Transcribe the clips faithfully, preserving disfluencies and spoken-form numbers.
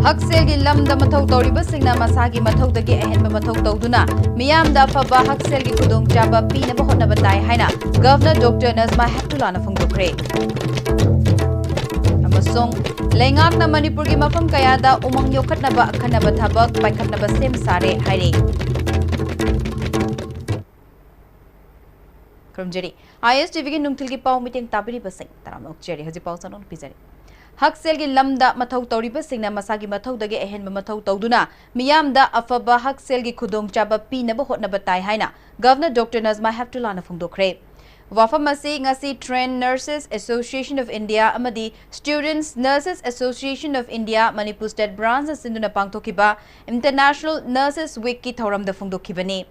ꯍꯛꯁꯦꯜꯒꯤ ꯂꯝꯗ ꯃꯊꯧ ꯇꯧꯔꯤꯕꯁꯤꯡꯅ ꯃꯁꯥꯒꯤ ꯃꯊꯧꯗꯒꯤ ꯑꯍꯦꯟꯕ ꯃꯊꯧ ꯇꯧꯗꯨꯅ ꯃꯤꯌꯥꯝꯗ ꯑꯐꯕ ꯍꯛꯁꯦꯜꯒꯤ ꯈꯨꯗꯣꯡꯆꯥꯕ ꯄꯤꯅꯕ ꯍꯣꯠꯅꯕ ꯇꯥꯏ ꯍꯥꯏꯅ Governor Doctor Najma Heptullahꯅ ꯐꯣꯡꯗꯣꯛꯈ꯭ꯔꯦ꯫ ꯑꯃꯁꯨꯡ ꯂꯩꯉꯥꯛꯅ ꯃꯅꯤꯄꯨꯔꯒꯤ ꯃꯐꯝ ꯀꯌꯥꯗ ꯎꯃꯪ ꯌꯣꯛꯈꯠꯅꯕ ꯑꯈꯟꯅꯕ ꯊꯕꯛ ꯄꯥꯏꯈꯠꯅꯕ ꯁꯦꯝ ꯁꯥꯔꯦ ꯍꯥꯏꯔꯤ꯫ ꯈꯨꯔꯨꯝꯖꯔꯤ꯫ ISTVꯒꯤ ꯅꯨꯡꯊꯤꯜꯒꯤ ꯄꯥꯎ ꯃꯤꯇꯦꯡ ꯇꯥꯕꯤꯔꯤꯕꯁꯤꯡ ꯇꯔꯥꯝꯅ ꯑꯣꯛꯆꯔꯤ꯫ ꯍꯧꯖꯤꯛ ꯄꯥꯎ ꯆꯥꯅꯣꯟ ꯄꯤꯖꯔꯤ꯫ ꯍꯛꯁꯦꯜꯒꯤ ꯂꯝꯗ ꯃꯊꯧ ꯇꯧꯔꯤꯕꯁꯤꯡꯅ ꯃꯁꯥꯒꯤ ꯃꯊꯧꯗꯒꯤ ꯑꯍꯦꯟꯕ ꯃꯊꯧ ꯇꯧꯗꯨꯅ ꯃꯤꯌꯥꯝꯗ ꯑꯐꯕ ꯍꯛꯁꯦꯜꯒꯤ ꯈꯨꯗꯣꯡꯆꯥꯕ ꯄꯤꯅꯕ ꯍꯣꯠꯅꯕ ꯇꯥꯏ ꯍꯥꯏꯅ Governor Doctor Najma Heptullahꯅ ꯐꯣꯡꯗꯣꯛꯈ꯭ꯔꯦ꯫ ꯋꯥꯐꯝ ꯑꯁꯤ ꯉꯁꯤ Trained Nurses Association of India ꯑꯃꯗꯤ Students Nurses Association of India Manipur State Branchꯅ ꯁꯤꯟꯗꯨꯅ ꯄꯥꯡꯊꯣꯛꯈꯤꯕ International Nurses Weekꯀꯤ ꯊꯧꯔꯝꯗ ꯐꯣꯡꯗꯣꯛꯈꯤꯕꯅꯤ꯫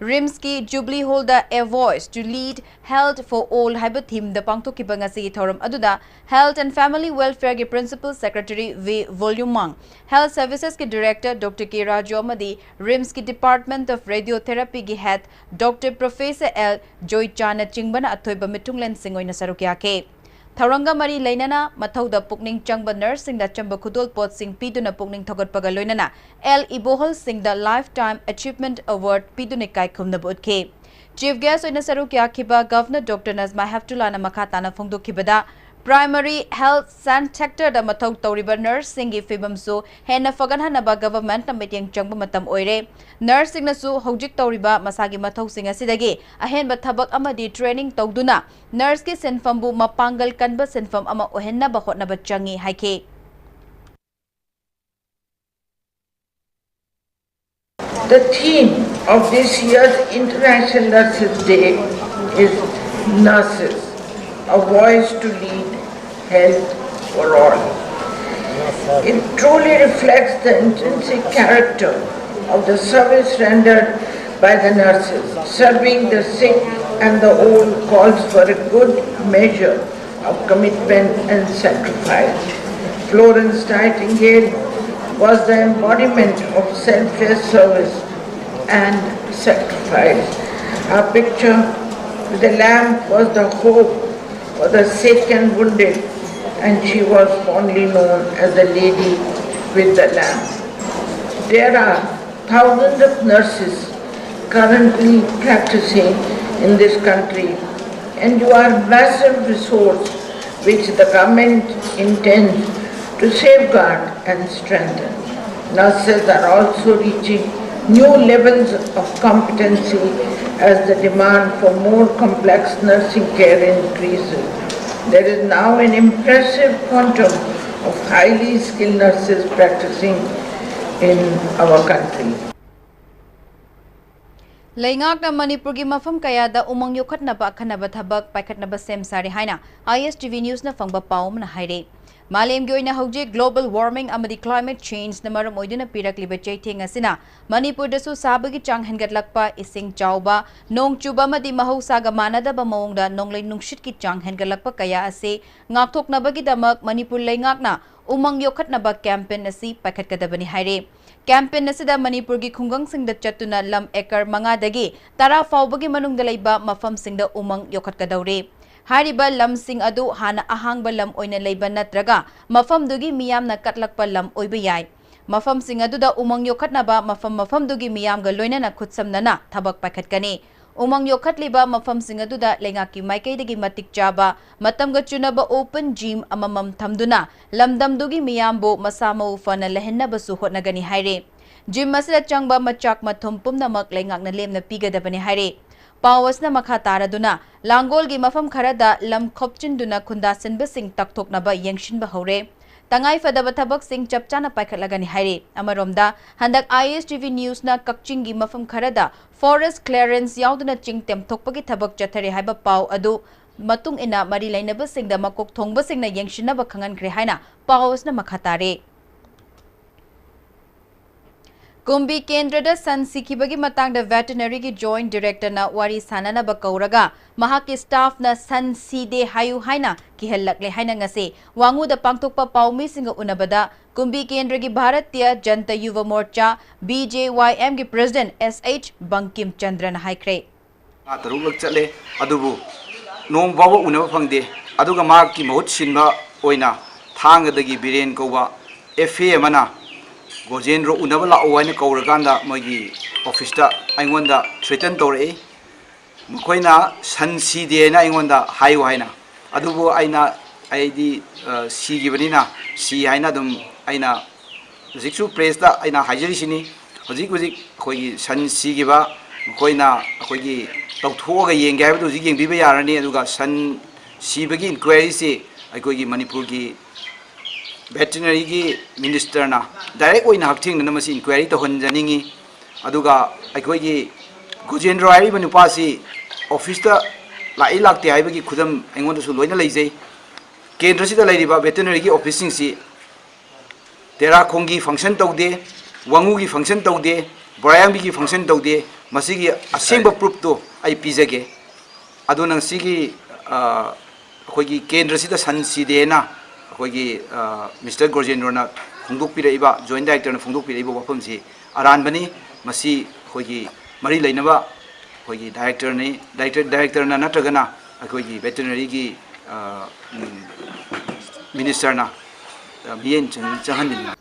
RIMSꯀꯤ Jubilee Hallꯗ A Voice to Lead Health for All ꯍꯥꯏꯕ themeꯗ ꯄꯥꯡꯊꯣꯛꯈꯤꯕ ꯉꯁꯤꯒꯤ ꯊꯧꯔꯝ ꯑꯗꯨꯗ Health and Family Welfareꯒꯤ Principal Secretary V ꯚꯣꯂ꯭ꯌꯨꯃꯥꯡ, Health Servicesꯀꯤ Director Doctor K Raju ꯑꯃꯗꯤ RIMSꯀꯤ Department of Radiotherapyꯒꯤ Head Doctor Professor L ꯖꯣꯏꯆꯥꯅꯆꯤꯡꯕꯅ ꯑꯊꯣꯏꯕ ꯃꯤꯊꯨꯡꯂꯦꯟꯁꯤꯡ ꯑꯣꯏꯅ ꯁꯔꯨꯛ ꯌꯥꯈꯤ꯫ ꯊꯧꯔꯝꯒ ꯃꯔꯤ ꯂꯩꯅꯅ ꯃꯊꯧꯗ ꯄꯨꯛꯅꯤꯡ ꯆꯪꯕ nurseꯁꯤꯡꯗ ꯑꯆꯝꯕ ꯈꯨꯗꯣꯜꯄꯣꯠꯁꯤꯡ ꯄꯤꯗꯨꯅ ꯄꯨꯛꯅꯤꯡ ꯊꯧꯒꯠꯄꯒ ꯂꯣꯏꯅꯅ L ꯏꯕꯣꯍꯜꯁꯤꯡꯗ Lifetime Achievement Award ꯄꯤꯗꯨꯅ ꯏꯀꯥꯏ ꯈꯨꯝꯅꯕ ꯎꯠꯈꯤ꯫ Chief Guest ꯑꯣꯏꯅ ꯁꯔꯨꯛ ꯌꯥꯈꯤꯕ Governor Doctor Najma Heptullahꯅ ꯃꯈꯥ ꯇꯥꯅ ꯐꯣꯡꯗꯣꯛꯈꯤꯕꯗ, Primary Health Sectorꯗ ꯃꯊꯧ ꯇꯧꯔꯤꯕ nurseꯁꯤꯡꯒꯤ ꯐꯤꯕꯝꯁꯨ ꯍꯦꯟꯅ ꯐꯒꯠꯍꯟꯅꯕ governmentꯅ ꯃꯤꯠꯌꯦꯡ ꯆꯪꯕ ꯃꯇꯝ ꯑꯣꯏꯔꯦ꯫ Nurseꯁꯤꯡꯅꯁꯨ ꯍꯧꯖꯤꯛ ꯇꯧꯔꯤꯕ ꯃꯁꯥꯒꯤ ꯃꯊꯧꯁꯤꯡ ꯑꯁꯤꯗꯒꯤ ꯑꯍꯦꯟꯕ ꯊꯕꯛ ꯑꯃꯗꯤ training ꯇꯧꯗꯨꯅ nurseꯀꯤ ꯁꯤꯟꯐꯝꯕꯨ ꯃꯄꯥꯡꯒꯜ ꯀꯟꯕ ꯁꯤꯟꯐꯝ ꯑꯃ ꯑꯣꯏꯍꯟꯅꯕ ꯍꯣꯠꯅꯕ ꯆꯪꯏ ꯍꯥꯏꯈꯤ꯫ The theme of this year's International Nurses Day is Nurses, a voice to lead health for all. It truly reflects the intrinsic character of the service rendered by the nurses. Serving the sick and the old calls for a good measure of commitment and sacrifice. Florence Nightingale was the embodiment of selfless service and sacrifice. Her picture with the lamp was the hope for the sick and wounded, and she was fondly known as the Lady with the land. There are thousands of nurses currently practicing in this country, and you are massive resource which the government intends to safeguard and strengthen. Nurses are also reaching new levels of competency as the demand for more complex nursing care increases. There is now an impressive quantum of highly skilled nurses practicing in our country. ꯂꯩꯉꯥꯛꯅ ꯃꯅꯤꯄꯨꯔꯒꯤ ꯃꯐꯝ ꯀꯌꯥꯗ ꯎꯃꯪ ꯌꯣꯛꯈꯠꯅꯕ ꯑꯈꯟꯅꯕ ꯊꯕꯛ ꯄꯥꯏꯈꯠꯅꯕ ꯁꯦꯝ ꯁꯥꯔꯦ ꯍꯥꯏꯅ ISTV Newsꯅ ꯐꯪꯕ ꯄꯥꯎ ꯑꯃꯅ ꯍꯥꯏꯔꯦ꯫ ꯃꯥꯂꯦꯝꯒꯤ ꯑꯣꯏꯅ ꯍꯧꯖꯤꯛ global warming ꯑꯃꯗꯤ climate changeꯅ ꯃꯔꯝ ꯑꯣꯏꯗꯨꯅ ꯄꯤꯔꯛꯂꯤꯕ ꯆꯩꯊꯦꯡ ꯑꯁꯤꯅ ꯃꯅꯤꯄꯨꯔꯗꯁꯨ ꯁꯥꯕꯒꯤ ꯆꯥꯡ ꯍꯦꯟꯒꯠꯂꯛꯄ, ꯏꯁꯤꯡ ꯆꯥꯎꯕ, ꯅꯣꯡ ꯆꯨꯕ ꯑꯃꯗꯤ ꯃꯍꯧꯁꯥꯒ ꯃꯥꯟꯅꯗꯕ ꯃꯑꯣꯡꯗ ꯅꯣꯡꯂꯩ ꯅꯨꯡꯁꯤꯠꯀꯤ ꯆꯥꯡ ꯍꯦꯟꯒꯠꯂꯛꯄ ꯀꯌꯥ ꯑꯁꯤ ꯉꯥꯛꯊꯣꯛꯅꯕꯒꯤꯗꯃꯛ ꯃꯅꯤꯄꯨꯔ ꯂꯩꯉꯥꯛꯅ ꯎꯃꯪ ꯌꯣꯛꯈꯠꯅꯕ campaign ꯑꯁꯤ ꯄꯥꯏꯈꯠꯀꯗꯕꯅꯤ ꯍꯥꯏꯔꯦ꯫ Campaign ꯑꯁꯤꯗ ꯃꯅꯤꯄꯨꯔꯒꯤ ꯈꯨꯡꯒꯪꯁꯤꯡꯗ ꯆꯠꯇꯨꯅ ꯂꯝ acre ꯃꯉꯥꯗꯒꯤ ꯇꯔꯥ ꯐꯥꯎꯕꯒꯤ ꯃꯅꯨꯡꯗ ꯂꯩꯕ ꯃꯐꯝꯁꯤꯡꯗ ꯎꯃꯪ ꯌꯣꯛꯈꯠꯀꯗꯧꯔꯤ꯫ ꯍꯥꯏꯔꯤꯕ ꯂꯝꯁꯤꯡ ꯑꯗꯨ ꯍꯥꯟꯅ ꯑꯍꯥꯡꯕ ꯂꯝ ꯑꯣꯏꯅ ꯂꯩꯕ ꯅꯠꯇ꯭ꯔꯒ ꯃꯐꯝꯗꯨꯒꯤ ꯃꯤꯌꯥꯝꯅ ꯀꯠꯂꯛꯄ ꯂꯝ ꯑꯣꯏꯕ ꯌꯥꯏ꯫ ꯃꯐꯝꯁꯤꯡ ꯑꯗꯨꯗ ꯎꯃꯪ ꯌꯣꯛꯈꯠꯅꯕ ꯃꯐꯝ ꯃꯐꯝꯗꯨꯒꯤ ꯃꯤꯌꯥꯝꯒ ꯂꯣꯏꯅꯅ ꯈꯨꯠꯁꯝꯅꯅ ꯊꯕꯛ ꯄꯥꯏꯈꯠꯀꯅꯤ꯫ ꯎꯃꯪ ꯌꯣꯛꯈꯠꯂꯤꯕ ꯃꯐꯝꯁꯤꯡ ꯑꯗꯨꯗ ꯂꯩꯉꯥꯛꯀꯤ ꯃꯥꯏꯀꯩꯗꯒꯤ ꯃꯇꯤꯛ ꯆꯥꯕ, ꯃꯇꯝꯒ ꯆꯨꯅꯕ open gym ꯑꯃꯃꯝ ꯊꯝꯗꯨꯅ ꯂꯝꯗꯝꯗꯨꯒꯤ ꯃꯤꯌꯥꯝꯕꯨ ꯃꯁꯥ ꯃꯎ ꯐꯅ ꯂꯩꯍꯟꯅꯕꯁꯨ ꯍꯣꯠꯅꯒꯅꯤ ꯍꯥꯏꯔꯦ꯫ Gym ꯑꯁꯤꯗ ꯆꯪꯕ ꯃꯆꯥꯛ ꯃꯊꯨꯝ ꯄꯨꯝꯅꯃꯛ ꯂꯩꯉꯥꯛꯅ ꯂꯦꯝꯅ ꯄꯤꯒꯗꯕꯅꯤ ꯍꯥꯏꯔꯦ꯫ ꯄꯥꯎ ꯑꯁꯤꯅ ꯃꯈꯥ ꯇꯥꯔꯗꯨꯅ, ꯂꯥꯡꯒꯣꯜꯒꯤ ꯃꯐꯝ ꯈꯔꯗ ꯂꯝ ꯈꯣꯞꯆꯤꯟꯗꯨꯅ ꯈꯨꯟꯗꯥꯁꯤꯟꯕꯁꯤꯡ ꯇꯛꯊꯣꯛꯅꯕ ꯌꯦꯡꯁꯤꯟꯕ ꯍꯧꯔꯦ꯫ ꯇꯉꯥꯏ ꯐꯗꯕ ꯊꯕꯛꯁꯤꯡ ꯆꯞ ꯆꯥꯅ ꯄꯥꯏꯈꯠꯂꯒꯅꯤ ꯍꯥꯏꯔꯤ꯫ ꯑꯃꯔꯣꯝꯗ, ꯍꯟꯗꯛ ISTV Newsꯅ ꯀꯛꯆꯤꯡꯒꯤ ꯃꯐꯝ ꯈꯔꯗ forest clearance ꯌꯥꯎꯗꯅ ꯆꯤꯡ ꯇꯦꯝꯊꯣꯛꯄꯒꯤ ꯊꯕꯛ ꯆꯠꯊꯔꯦ ꯍꯥꯏꯕ ꯄꯥꯎ ꯑꯗꯨ ꯃꯇꯨꯡ ꯏꯟꯅ ꯃꯔꯤ ꯂꯩꯅꯕꯁꯤꯡꯗ ꯃꯀꯣꯛ ꯊꯣꯡꯕꯁꯤꯡꯅ ꯌꯦꯡꯁꯤꯟꯅꯕ ꯈꯪꯍꯟꯈ꯭ꯔꯦ ꯍꯥꯏꯅ ꯄꯥꯎ ꯑꯁꯤꯅ ꯃꯈꯥ ꯇꯥꯔꯦ꯫ ꯀꯨꯝꯕꯤ ꯀꯦꯟꯗ꯭ꯔꯗ ꯁꯟ ꯁꯤꯈꯤꯕꯒꯤ ꯃꯇꯥꯡꯗ veterinaryꯒꯤ joint directorꯅ ꯋꯥꯔꯤ ꯁꯥꯅꯅꯕ ꯀꯧꯔꯒ ꯃꯍꯥꯛꯀꯤ staffꯅ ꯁꯟ ꯁꯤꯗꯦ ꯍꯥꯏꯌꯨ ꯍꯥꯏꯅ ꯀꯤꯍꯜꯂꯛꯂꯦ ꯍꯥꯏꯅ ꯉꯁꯤ ꯋꯥꯉꯨꯗ ꯄꯥꯡꯊꯣꯛꯄ ꯄꯥꯎꯃꯤꯁꯤꯡꯒ ꯎꯅꯕꯗ ꯀꯨꯝꯕꯤ ꯀꯦꯟꯗ꯭ꯔꯒꯤ Bharatiya Janta Yuva ꯃꯣꯔꯆꯥ, BJYMꯒꯤ president S H Bangkim ꯆꯟꯗ꯭ꯔꯅ ꯍꯥꯏꯈ꯭ꯔꯦ꯫ ꯃꯉꯥ ꯇꯔꯨꯛꯂꯛ ꯆꯠꯂꯦ, ꯑꯗꯨꯕꯨ ꯅꯣꯡ ꯐꯥꯎꯕ ꯎꯅꯕ ꯐꯪꯗꯦ꯫ ꯑꯗꯨꯒ ꯃꯍꯥꯛꯀꯤ ꯃꯍꯨꯠ ꯁꯤꯟꯕ ꯑꯣꯏꯅ ꯊꯥꯡꯒꯗꯒꯤ ꯕꯤꯔꯦꯟ ꯀꯧꯕ ꯑꯦꯐ ꯑꯦ ꯑꯃꯅ ꯒꯣꯖꯦꯟꯗ꯭ꯔꯣ ꯎꯅꯕ ꯂꯥꯛꯑꯣ ꯍꯥꯏꯅ ꯀꯧꯔꯀꯥꯟꯗ ꯃꯣꯏꯒꯤ ꯑꯣꯐꯤꯁꯇ ꯑꯩꯉꯣꯟꯗ ꯊ꯭ꯔꯦꯇꯟ ꯇꯧꯔꯛꯏ꯫ ꯃꯈꯣꯏꯅ ꯁꯟ ꯁꯤꯗꯦꯅ ꯑꯩꯉꯣꯟꯗ ꯍꯥꯏꯌꯨ ꯍꯥꯏꯅ꯫ ꯑꯗꯨꯕꯨ ꯑꯩꯅ, ꯑꯩꯗꯤ, ꯑ, ꯁꯤꯈꯤꯕꯅꯤꯅ ꯁꯤ ꯍꯥꯏꯅ ꯑꯗꯨꯝ ꯑꯩꯅ ꯍꯧꯖꯤꯛꯁꯨ ꯄ꯭ꯔꯦꯁꯇ ꯑꯩꯅ ꯍꯥꯏꯖꯔꯤꯁꯤꯅꯤ꯫ ꯍꯧꯖꯤꯛ ꯍꯧꯖꯤꯛ ꯑꯩꯈꯣꯏꯒꯤ ꯁꯟ ꯁꯤꯈꯤꯕ ꯃꯈꯣꯏꯅ ꯑꯩꯈꯣꯏꯒꯤ ꯇꯧꯊꯣꯛꯑꯒ ꯌꯦꯡꯒꯦ ꯍꯥꯏꯕꯗꯨ ꯍꯧꯖꯤꯛ ꯌꯦꯡꯕꯤꯕ ꯌꯥꯔꯅꯤ꯫ ꯑꯗꯨꯒ ꯁꯟ ꯁꯤꯕꯒꯤ ꯏꯟꯀ꯭ꯋꯥꯏꯔꯤꯁꯤ ꯑꯩꯈꯣꯏꯒꯤ ꯃꯅꯤꯄꯨꯔꯒꯤ ꯚꯦꯇꯤꯅꯔꯤꯒꯤ ꯃꯤꯅꯤꯁꯇꯔꯅ ꯗꯥꯏꯔꯦꯛ ꯑꯣꯏꯅ ꯍꯛꯊꯦꯡꯅꯅ ꯃꯁꯤ ꯏꯟꯀ꯭ꯋꯥꯏꯔꯤ ꯇꯧꯍꯟꯖꯅꯤꯡꯉꯤ꯫ ꯑꯗꯨꯒ ꯑꯩꯈꯣꯏꯒꯤ ꯒꯣꯖꯦꯟꯗ꯭ꯔꯣ ꯍꯥꯏꯔꯤꯕ ꯅꯨꯄꯥꯁꯤ ꯑꯣꯐꯤꯁꯇ ꯂꯥꯛꯏ ꯂꯥꯛꯇꯦ ꯍꯥꯏꯕꯒꯤ ꯈꯨꯗꯝ ꯑꯩꯉꯣꯟꯗꯁꯨ ꯂꯣꯏꯅ ꯂꯩꯖꯩ꯫ ꯀꯦꯟꯗ꯭ꯔꯁꯤꯗ ꯂꯩꯔꯤꯕ ꯚꯦꯇꯤꯅꯔꯤꯒꯤ ꯑꯣꯐꯤꯁꯁꯤꯡꯁꯤ ꯇꯦꯔꯥꯈꯣꯡꯒꯤ ꯐꯪꯁꯟ ꯇꯧꯗꯦ, ꯋꯥꯉꯨꯒꯤ ꯐꯪꯁꯟ ꯇꯧꯗꯦ, ꯕꯣꯔꯥꯌꯥꯡꯕꯤꯒꯤ ꯐꯪꯁꯟ ꯇꯧꯗꯦ꯫ ꯃꯁꯤꯒꯤ ꯑꯁꯦꯡꯕ ꯄ꯭ꯔꯨꯐꯇꯨ ꯑꯩ ꯄꯤꯖꯒꯦ꯫ ꯑꯗꯨꯅ ꯁꯤꯒꯤ, ꯑ, ꯑꯩꯈꯣꯏꯒꯤ ꯀꯦꯟꯗ꯭ꯔꯁꯤꯗ ꯁꯟ ꯁꯤꯗꯦꯅ ꯑꯩꯈꯣꯏꯒꯤ, ꯑ, ꯃꯤꯁꯇꯔ ꯒꯣꯔꯖꯦꯟꯗ꯭ꯔꯣꯅ ꯐꯣꯡꯗꯣꯛꯄꯤꯔꯛꯏꯕ, ꯖꯣꯏꯟ ꯗꯥꯏꯔꯦꯛꯇꯔꯅ ꯐꯣꯡꯗꯣꯛꯄꯤꯔꯛꯏꯕ ꯋꯥꯐꯝꯁꯤ ꯑꯔꯥꯟꯕꯅꯤ꯫ ꯃꯁꯤ ꯑꯩꯈꯣꯏꯒꯤ ꯃꯔꯤ ꯂꯩꯅꯕ ꯑꯩꯈꯣꯏꯒꯤ ꯗꯥꯏꯔꯦꯛꯇꯔꯅꯤ, ꯗꯥꯏꯔꯦꯛꯇꯔ, ꯗꯥꯏꯔꯦꯛꯇꯔꯅ ꯅꯠꯇ꯭ꯔꯒꯅ ꯑꯩꯈꯣꯏꯒꯤ ꯚꯦꯇꯤꯅꯔꯤꯒꯤ, ꯑ, ꯎꯝ, ꯃꯤꯅꯤꯁꯇꯔꯅ, ꯑ, ꯃꯤꯠꯌꯦꯡ ꯆꯪ-, ꯆꯪꯍꯟꯅꯤꯡꯕ꯫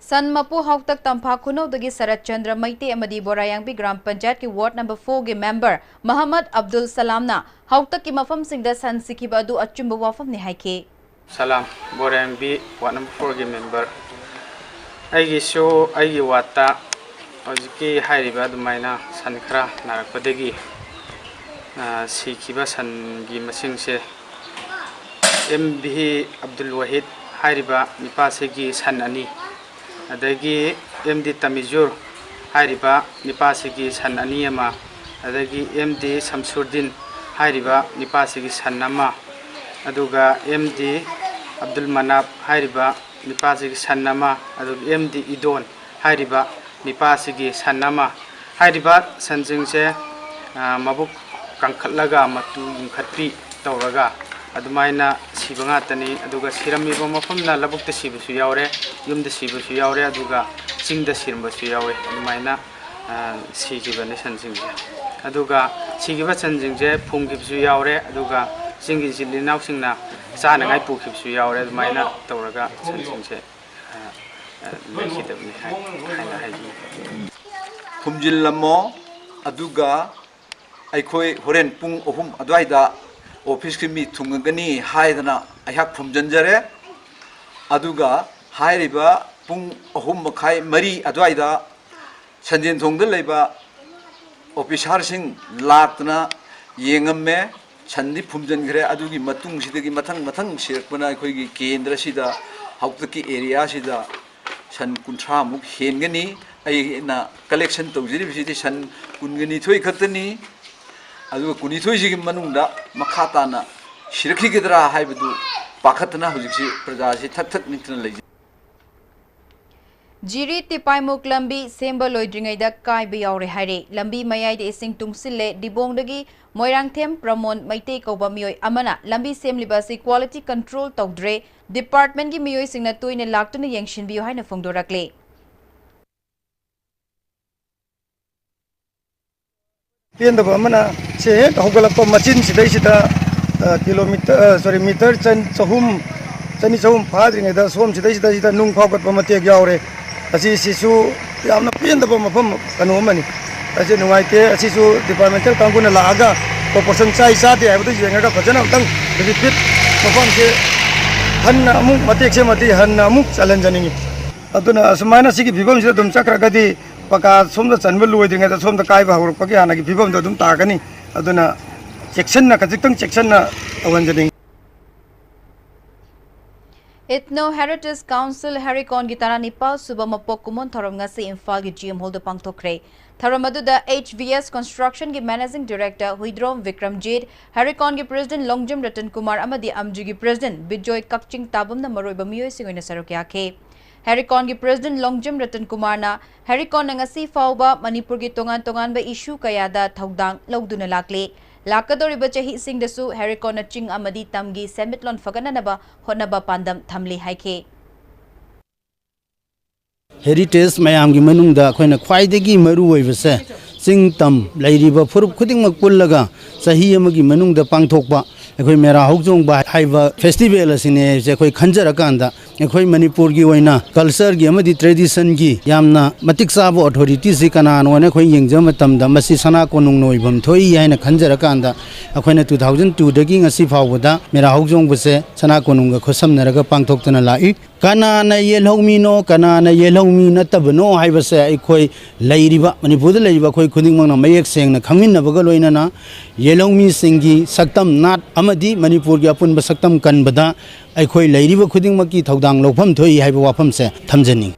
ꯁꯟ ꯃꯄꯨ ꯍꯥꯎꯇꯛ ꯇꯝꯐꯥ ꯈꯨꯅꯧꯗꯒꯤ ꯁꯔꯠ ꯆꯟꯗ꯭ꯔ ꯃꯩꯇꯩ ꯑꯃꯗꯤ ꯕꯣꯔꯥꯌꯥꯡꯕꯤ ꯒ꯭ꯔꯥꯝ ꯄꯟꯆꯥꯌꯠꯀꯤ ꯋꯥꯔꯗ ꯅꯝꯕꯔ ꯐꯣꯔꯒꯤ ꯃꯦꯝꯕꯔ ꯃꯍꯝꯃꯗ ꯑꯕꯗꯨꯜ ꯁꯂꯥꯝꯅ ꯍꯥꯎꯇꯛꯀꯤ ꯃꯐꯝꯁꯤꯡꯗ ꯁꯟ ꯁꯤꯈꯤꯕ ꯑꯗꯨ ꯑꯆꯨꯝꯕ ꯋꯥꯐꯝꯅꯤ ꯍꯥꯏꯈꯤ꯫ ꯁꯂꯥꯝ, ꯕꯣꯔꯥꯌꯥꯡꯕꯤ ꯋꯥꯔꯗ ꯅꯝꯕꯔ ꯐꯣꯔꯒꯤ ꯃꯦꯝꯕꯔ꯫ ꯑꯩꯒꯤꯁꯨ ꯑꯩꯒꯤ ꯋꯥꯔꯗꯇ ꯍꯧꯖꯤꯛꯀꯤ ꯍꯥꯏꯔꯤꯕ ꯑꯗꯨꯃꯥꯏꯅ ꯁꯟ ꯈꯔ ꯅꯥꯔꯛꯄꯗꯒꯤ, ꯑ, ꯁꯤꯈꯤꯕ ꯁꯟꯒꯤ ꯃꯁꯤꯡꯁꯦ ꯑꯦꯝ ꯚꯤ ꯑꯕꯗꯨꯜ ꯋꯥꯍꯤꯗ ꯍꯥꯏꯔꯤꯕ ꯅꯨꯄꯥꯁꯤꯒꯤ ꯁꯟ ꯑꯅꯤ, ꯑꯗꯒꯤ ꯑꯦꯝ ꯗꯤ ꯇꯃꯤꯖꯨꯔ ꯍꯥꯏꯔꯤꯕ ꯅꯨꯄꯥꯁꯤꯒꯤ ꯁꯟ ꯑꯅꯤ ꯑꯃ, ꯑꯗꯒꯤ ꯑꯦꯝ ꯗꯤ ꯁꯝꯁꯨꯔꯗꯤꯟ ꯍꯥꯏꯔꯤꯕ ꯅꯨꯄꯥꯁꯤꯒꯤ ꯁꯟ ꯑꯃ, ꯑꯗꯨꯒ ꯑꯦꯝ ꯗꯤ ꯑꯕꯗꯨꯜ ꯃꯅꯥꯞ ꯍꯥꯏꯔꯤꯕ ꯅꯨꯄꯥꯁꯤꯒꯤ ꯁꯟ ꯑꯃ, ꯑꯗꯨꯒ ꯑꯦꯝ ꯗꯤ ꯏꯗꯣꯟ ꯍꯥꯏꯔꯤꯕ ꯅꯨꯄꯥꯁꯤꯒꯤ ꯁꯟ ꯑꯃ꯫ ꯍꯥꯏꯔꯤꯕ ꯁꯟꯁꯤꯡꯁꯦ, ꯑ, ꯃꯕꯨꯛ ꯀꯪꯈꯠꯂꯒ ꯃꯇꯨ ꯌꯨꯡꯈꯠꯄꯤ ꯇꯧꯔꯒ ꯑꯗꯨꯃꯥꯏꯅ ꯁꯤꯕ ꯉꯥꯛꯇꯅꯤ꯫ ꯑꯗꯨꯒ ꯁꯤꯔꯝꯃꯤꯕ ꯃꯐꯝꯅ ꯂꯧꯕꯨꯛꯇ ꯁꯤꯕꯁꯨ ꯌꯥꯎꯔꯦ, ꯌꯨꯝꯗ ꯁꯤꯕꯁꯨ ꯌꯥꯎꯔꯦ, ꯑꯗꯨꯒ ꯆꯤꯡꯗ ꯁꯤꯔꯝꯕꯁꯨ ꯌꯥꯎꯋꯦ꯫ ꯑꯗꯨꯃꯥꯏꯅ, ꯑ, ꯁꯤꯈꯤꯕꯅꯤ ꯁꯟꯁꯤꯡꯁꯦ꯫ ꯑꯗꯨꯒ ꯁꯤꯈꯤꯕ ꯁꯟꯁꯤꯡꯁꯦ ꯐꯨꯝꯈꯤꯕꯁꯨ ꯌꯥꯎꯔꯦ꯫ ꯑꯗꯨꯒ ꯆꯤꯡꯒꯤ ꯏꯆꯤꯜ ꯏꯅꯥꯎꯁꯤꯡꯅ ꯆꯥꯅꯉꯥꯏ ꯄꯨꯈꯤꯕꯁꯨ ꯌꯥꯎꯔꯦ꯫ ꯑꯗꯨꯃꯥꯏꯅ ꯇꯧꯔꯒ ꯁꯟꯁꯤꯡꯁꯦ, ꯑ, ꯑ, ꯂꯩꯈꯤꯗꯕꯅꯤ ꯍꯥꯏ-, ꯍꯥꯏꯅ ꯍꯥꯏꯖꯅꯤꯡꯏ꯫ ꯐꯨꯝꯖꯤꯜꯂꯝꯃꯣ, ꯑꯗꯨꯒ ꯑꯩꯈꯣꯏ ꯍꯣꯔꯦꯟ ꯄꯨꯡ ꯑꯍꯨꯝ ꯑꯗꯨꯋꯥꯏꯗ ꯑꯣꯐꯤꯁꯀꯤ ꯃꯤ ꯊꯨꯡꯉꯒꯅꯤ ꯍꯥꯏꯗꯅ ꯑꯩꯍꯥꯛ ꯐꯨꯝꯖꯤꯟꯖꯔꯦ꯫ ꯑꯗꯨꯒ ꯍꯥꯏꯔꯤꯕ ꯄꯨꯡ ꯑꯍꯨꯝ ꯃꯈꯥꯏ, ꯃꯔꯤ ꯑꯗꯨꯋꯥꯏꯗ ꯁꯟꯖꯦꯟ ꯊꯣꯡꯗ ꯂꯩꯕ ꯑꯣꯐꯤꯁꯥꯔꯁꯤꯡ ꯂꯥꯛꯇꯅ ꯌꯦꯡꯉꯝꯃꯦ꯫ ꯁꯟꯗꯤ ꯐꯨꯝꯖꯤꯟꯈ꯭ꯔꯦ꯫ ꯑꯗꯨꯒꯤ ꯃꯇꯨꯡꯁꯤꯗꯒꯤ ꯃꯊꯪ ꯃꯊꯪ ꯁꯤꯔꯛꯄꯅ ꯑꯩꯈꯣꯏꯒꯤ ꯀꯦꯟꯗ꯭ꯔꯁꯤꯗ, ꯍꯧꯇꯛꯀꯤ ꯑꯦꯔꯤꯌꯥꯁꯤꯗ ꯁꯟ ꯀꯨꯟꯊ꯭ꯔꯥꯃꯨꯛ ꯍꯦꯟꯒꯅꯤ꯫ ꯑꯩꯅ ꯀꯂꯦꯛꯁꯟ ꯇꯧꯖꯔꯤꯕꯁꯤꯗꯤ ꯁꯟ ꯀꯨꯟꯒ ꯅꯤꯊꯣꯏ ꯈꯛꯇꯅꯤ꯫ ꯑꯗꯨꯒ ꯀꯨꯟꯅꯤꯊꯣꯏꯁꯤꯒꯤ ꯃꯅꯨꯡꯗ ꯃꯈꯥ ꯇꯥꯅ ꯁꯤꯔꯛꯈꯤꯒꯗ꯭ꯔꯥ ꯍꯥꯏꯕꯗꯨ ꯄꯥꯈꯠꯇꯅ ꯍꯧꯖꯤꯛꯁꯤ ꯄ꯭ꯔꯖꯥꯁꯤ ꯊꯛ ꯊꯛ ꯅꯤꯛꯇꯅ ꯂꯩꯖꯩ꯫ ꯖꯤꯔꯤ ꯇꯤꯄꯥꯏꯃꯨꯛ ꯂꯝꯕꯤ ꯁꯦꯝꯕ ꯂꯣꯏꯗ꯭ꯔꯤꯉꯩꯗ ꯀꯥꯏꯕ ꯌꯥꯎꯔꯦ ꯍꯥꯏꯔꯦ꯫ ꯂꯝꯕꯤ ꯃꯌꯥꯏꯗ ꯏꯁꯤꯡ ꯇꯨꯡꯁꯤꯜꯂꯦ꯫ ꯗꯤꯕꯣꯡꯗꯒꯤ ꯃꯣꯏꯔꯥꯡꯊꯦꯝ ꯄ꯭ꯔꯃꯣꯟ ꯃꯩꯇꯩ ꯀꯧꯕ ꯃꯤꯑꯣꯏ ꯑꯃꯅ ꯂꯝꯕꯤ ꯁꯦꯝꯂꯤꯕ ꯑꯁꯤ ꯀ꯭ꯋꯥꯂꯤꯇꯤ ꯀꯟꯇ꯭ꯔꯣꯜ ꯇꯧꯗ꯭ꯔꯦ, ꯗꯤꯄꯥꯔꯠꯃꯦꯟꯒꯤ ꯃꯤꯑꯣꯏꯁꯤꯡꯅ ꯇꯣꯏꯅ ꯂꯥꯛꯇꯨꯅ ꯌꯦꯡꯁꯤꯟꯕꯤꯌꯨ ꯍꯥꯏꯅ ꯐꯣꯡꯗꯣꯔꯛꯂꯦ꯫ ꯄꯦꯟꯗꯕ ꯑꯃꯅ, ꯁꯦ ꯍꯦꯛ ꯍꯧꯒꯠꯂꯛꯄ ꯃꯆꯤꯟꯁꯤꯗꯩꯁꯤꯗ, ꯑ, ꯀꯤꯂꯣꯃꯤꯇꯔ, ꯑ, ꯁꯣꯔꯤ, ꯃꯤꯇꯔ ꯆꯟ-, ꯆꯍꯨꯝ, ꯆꯅꯤ ꯆꯍꯨꯝ ꯐꯥꯗ꯭ꯔꯤꯉꯩꯗ ꯁꯣꯝꯁꯤꯗꯩꯁꯤꯗ ꯅꯨꯡ ꯐꯥꯎꯒꯠꯄ ꯃꯇꯦꯛ ꯌꯥꯎꯔꯦ꯫ ꯑꯁꯤꯁꯤꯁꯨ ꯌꯥꯝꯅ ꯄꯦꯟꯗꯕ ꯃꯐꯝ ꯀꯩꯅꯣ ꯑꯃꯅꯤ꯫ ꯑꯁꯤ ꯅꯨꯡꯉꯥꯏꯇꯦ꯫ ꯑꯁꯤꯁꯨ ꯗꯤꯄꯥꯔꯠꯃꯦꯟꯇꯦꯜ ꯀꯥꯡꯕꯨꯅ ꯂꯥꯛꯑꯒ ꯄ꯭ꯔꯣꯄꯣꯔꯁꯟ ꯆꯥꯏ ꯆꯥꯗꯦ ꯍꯥꯏꯕꯗꯨ ꯌꯦꯡꯉꯒ ꯐꯖꯅ ꯑꯝꯇꯪ ꯔꯤꯄꯤꯠ ꯃꯐꯝꯁꯦ ꯍꯟꯅ ꯑꯃꯨꯛ ꯃꯇꯦꯛ ꯁꯦꯝꯃꯗꯤ ꯍꯟꯅ ꯑꯃꯨꯛ ꯆꯜꯍꯟꯖꯅꯤꯡꯉꯤ꯫ ꯑꯗꯨꯅ ꯑꯁꯨꯃꯥꯏꯅ ꯁꯤꯒꯤ ꯐꯤꯕꯝꯁꯤꯗ ꯑꯗꯨꯝ ꯆꯠꯈ꯭ꯔꯒꯗꯤ ꯄꯀꯥ ꯁꯣꯝꯗ ꯆꯟꯕ ꯂꯣꯏꯗ꯭ꯔꯤꯉꯩꯗ ꯁꯣꯝꯗ ꯀꯥꯏꯕ ꯍꯧꯔꯛꯄꯒꯤ ꯍꯥꯟꯅꯒꯤ ꯐꯤꯕꯝꯗꯣ ꯑꯗꯨꯝ ꯇꯥꯒꯅꯤ꯫ ꯑꯗꯨꯅ ꯆꯦꯛꯁꯤꯟꯅ, ꯈꯖꯤꯛꯇꯪ ꯆꯦꯛꯁꯤꯟꯅ ꯇꯧꯍꯟꯖꯅꯤꯡꯉꯤ꯫ Ethno Heritage Council ꯍꯦꯔꯤꯀꯣꯟꯒꯤ ꯇꯔꯥꯅꯤꯄꯥꯜ ꯁꯨꯕ ꯃꯄꯣꯛ ꯀꯨꯝꯑꯣꯟ ꯊꯧꯔꯝ ꯉꯁꯤ ꯏꯝꯐꯥꯜꯒꯤ ꯖꯤ ꯑꯦꯝ ꯍꯣꯜꯗ ꯄꯥꯡꯊꯣꯛꯈ꯭ꯔꯦ꯫ ꯊꯧꯔꯝ ꯑꯗꯨꯗ ꯑꯩꯆ ꯚꯤ ꯑꯦꯁ ꯀꯟꯁꯇ꯭ꯔꯛꯁꯟꯒꯤ ꯃꯦꯅꯦꯖꯤꯡ ꯗꯤꯔꯦꯛꯇꯔ ꯍꯨꯏꯗ꯭ꯔꯣꯝ ꯕꯤꯀ꯭ꯔꯝꯖꯤꯠ, ꯍꯦꯔꯤꯀꯣꯟꯒꯤ ꯄ꯭ꯔꯦꯁꯤꯗꯦꯟꯠ ꯂꯣꯡꯖꯝ ꯔꯇꯟ ꯀꯨꯃꯥꯔ ꯑꯃꯗꯤ ꯑꯝꯖꯤꯒꯤ ꯄ꯭ꯔꯦꯁꯤꯗꯦꯟꯠ ꯕꯤꯖꯣꯏ ꯀꯛꯆꯤꯡ ꯇꯥꯕꯝꯅ ꯃꯔꯨꯑꯣꯏꯕ ꯃꯤꯑꯣꯏꯁꯤꯡ ꯑꯣꯏꯅ ꯁꯔꯨꯛ ꯌꯥꯈꯤ꯫ ꯍꯦꯔꯤꯀꯣꯟꯒꯤ ꯄ꯭ꯔꯦꯁꯤꯗꯦꯟꯠ ꯂꯣꯡꯖꯝ ꯔꯇꯟ ꯀꯨꯃꯥꯔꯅ ꯍꯦꯔꯤꯀꯣꯟꯅ ꯉꯁꯤ ꯐꯥꯎꯕ ꯃꯅꯤꯄꯨꯔꯒꯤ ꯇꯣꯉꯥꯟ ꯇꯣꯉꯥꯟꯕ ꯏꯁꯨ ꯀꯌꯥꯗ ꯊꯧꯗꯥꯡ ꯂꯧꯗꯨꯅ ꯂꯥꯛꯂꯤ꯫ ꯂꯥꯛꯀꯗꯧꯔꯤꯕ ꯆꯍꯤꯁꯤꯡꯗꯁꯨ ꯍꯦꯔꯤꯀꯣꯟꯅ ꯆꯤꯡ ꯑꯃꯗꯤ ꯇꯝꯒꯤ ꯁꯦꯟꯃꯤꯠꯂꯣꯟ ꯐꯒꯠꯅꯅꯕ ꯍꯣꯠꯅꯕ ꯄꯥꯟꯗꯝ ꯊꯝꯂꯤ ꯍꯥꯏꯈꯤ꯫ ꯍꯦꯔꯤꯇꯦꯖ ꯃꯌꯥꯝꯒꯤ ꯃꯅꯨꯡꯗ ꯑꯩꯈꯣꯏꯅ ꯈ꯭ꯋꯥꯏꯗꯒꯤ ꯃꯔꯨ ꯑꯣꯏꯕꯁꯦ ꯆꯤꯡ ꯇꯝ ꯂꯩꯔꯤꯕ ꯐꯨꯔꯨꯞ ꯈꯨꯗꯤꯡꯃꯛ ꯄꯨꯜꯂꯒ ꯆꯍꯤ ꯑꯃꯒꯤ ꯃꯅꯨꯡꯗ ꯄꯥꯡꯊꯣꯛꯄ ꯑꯩꯈꯣꯏ ꯃꯦꯔꯥ ꯍꯧꯖꯣꯡꯕ ꯍꯥꯏꯕ ꯐꯦꯁꯇꯤꯚꯦꯜ ꯑꯁꯤꯅꯦ ꯍꯥꯏꯕꯁꯦ ꯑꯩꯈꯣꯏ ꯈꯟꯖꯔꯀꯥꯟꯗ, ꯑꯩꯈꯣꯏ ꯃꯅꯤꯄꯨꯔꯒꯤ ꯑꯣꯏꯅ ꯀꯜꯆꯔꯒꯤ ꯑꯃꯗꯤ ꯇ꯭ꯔꯦꯗꯤꯁꯟꯒꯤ ꯌꯥꯝꯅ ꯃꯇꯤꯛ ꯆꯥꯕ ꯑꯣꯊꯣꯔꯤꯇꯤꯁꯤ ꯀꯅꯥꯅꯣ ꯍꯥꯏꯅ ꯑꯩꯈꯣꯏ ꯌꯦꯡꯖꯕ ꯃꯇꯝꯗ, ꯃꯁꯤ ꯁꯅꯥ ꯀꯣꯅꯨꯡꯅ ꯑꯣꯏꯐꯝ ꯊꯣꯛꯏ ꯍꯥꯏꯅ ꯈꯟꯖꯔꯀꯥꯟꯗ, ꯑꯩꯈꯣꯏꯅ two thousand two ꯗꯒꯤ ꯉꯁꯤ ꯐꯥꯎꯕꯗ ꯃꯦꯔꯥ ꯍꯧꯖꯣꯡꯕꯁꯦ ꯁꯅꯥ ꯀꯣꯅꯨꯡꯒ ꯈꯨꯠꯁꯝꯅꯔꯒ ꯄꯥꯡꯊꯣꯛꯇꯨꯅ ꯂꯥꯛꯏ꯫ ꯀꯅꯥꯅ ꯌꯦꯜꯍꯧꯃꯤꯅꯣ, ꯀꯅꯥꯅ ꯌꯦꯜꯍꯧꯃꯤ ꯅꯠꯇꯕꯅꯣ ꯍꯥꯏꯕꯁꯦ ꯑꯩꯈꯣꯏ ꯂꯩꯔꯤꯕ, ꯃꯅꯤꯄꯨꯔꯗ ꯂꯩꯔꯤꯕ ꯑꯩꯈꯣꯏ ꯈꯨꯗꯤꯡꯃꯛꯅ ꯃꯌꯦꯛ ꯁꯦꯡꯅ ꯈꯪꯃꯤꯟꯅꯕꯒ ꯂꯣꯏꯅꯅ ꯌꯦꯜꯍꯧꯃꯤꯁꯤꯡꯒꯤ ꯁꯛꯇꯝ ꯅꯥꯠ ꯑꯃꯗꯤ ꯃꯅꯤꯄꯨꯔꯒꯤ ꯑꯄꯨꯟꯕ ꯁꯛꯇꯝ ꯀꯟꯕꯗ ꯑꯩꯈꯣꯏ ꯂꯩꯔꯤꯕ ꯈꯨꯗꯤꯡꯃꯛꯀꯤ ꯊꯧꯗꯥꯡ ꯂꯧꯐꯝ ꯊꯣꯛꯏ ꯍꯥꯏꯕ ꯋꯥꯐꯝꯁꯦ ꯊꯝꯖꯅꯤꯡꯏ꯫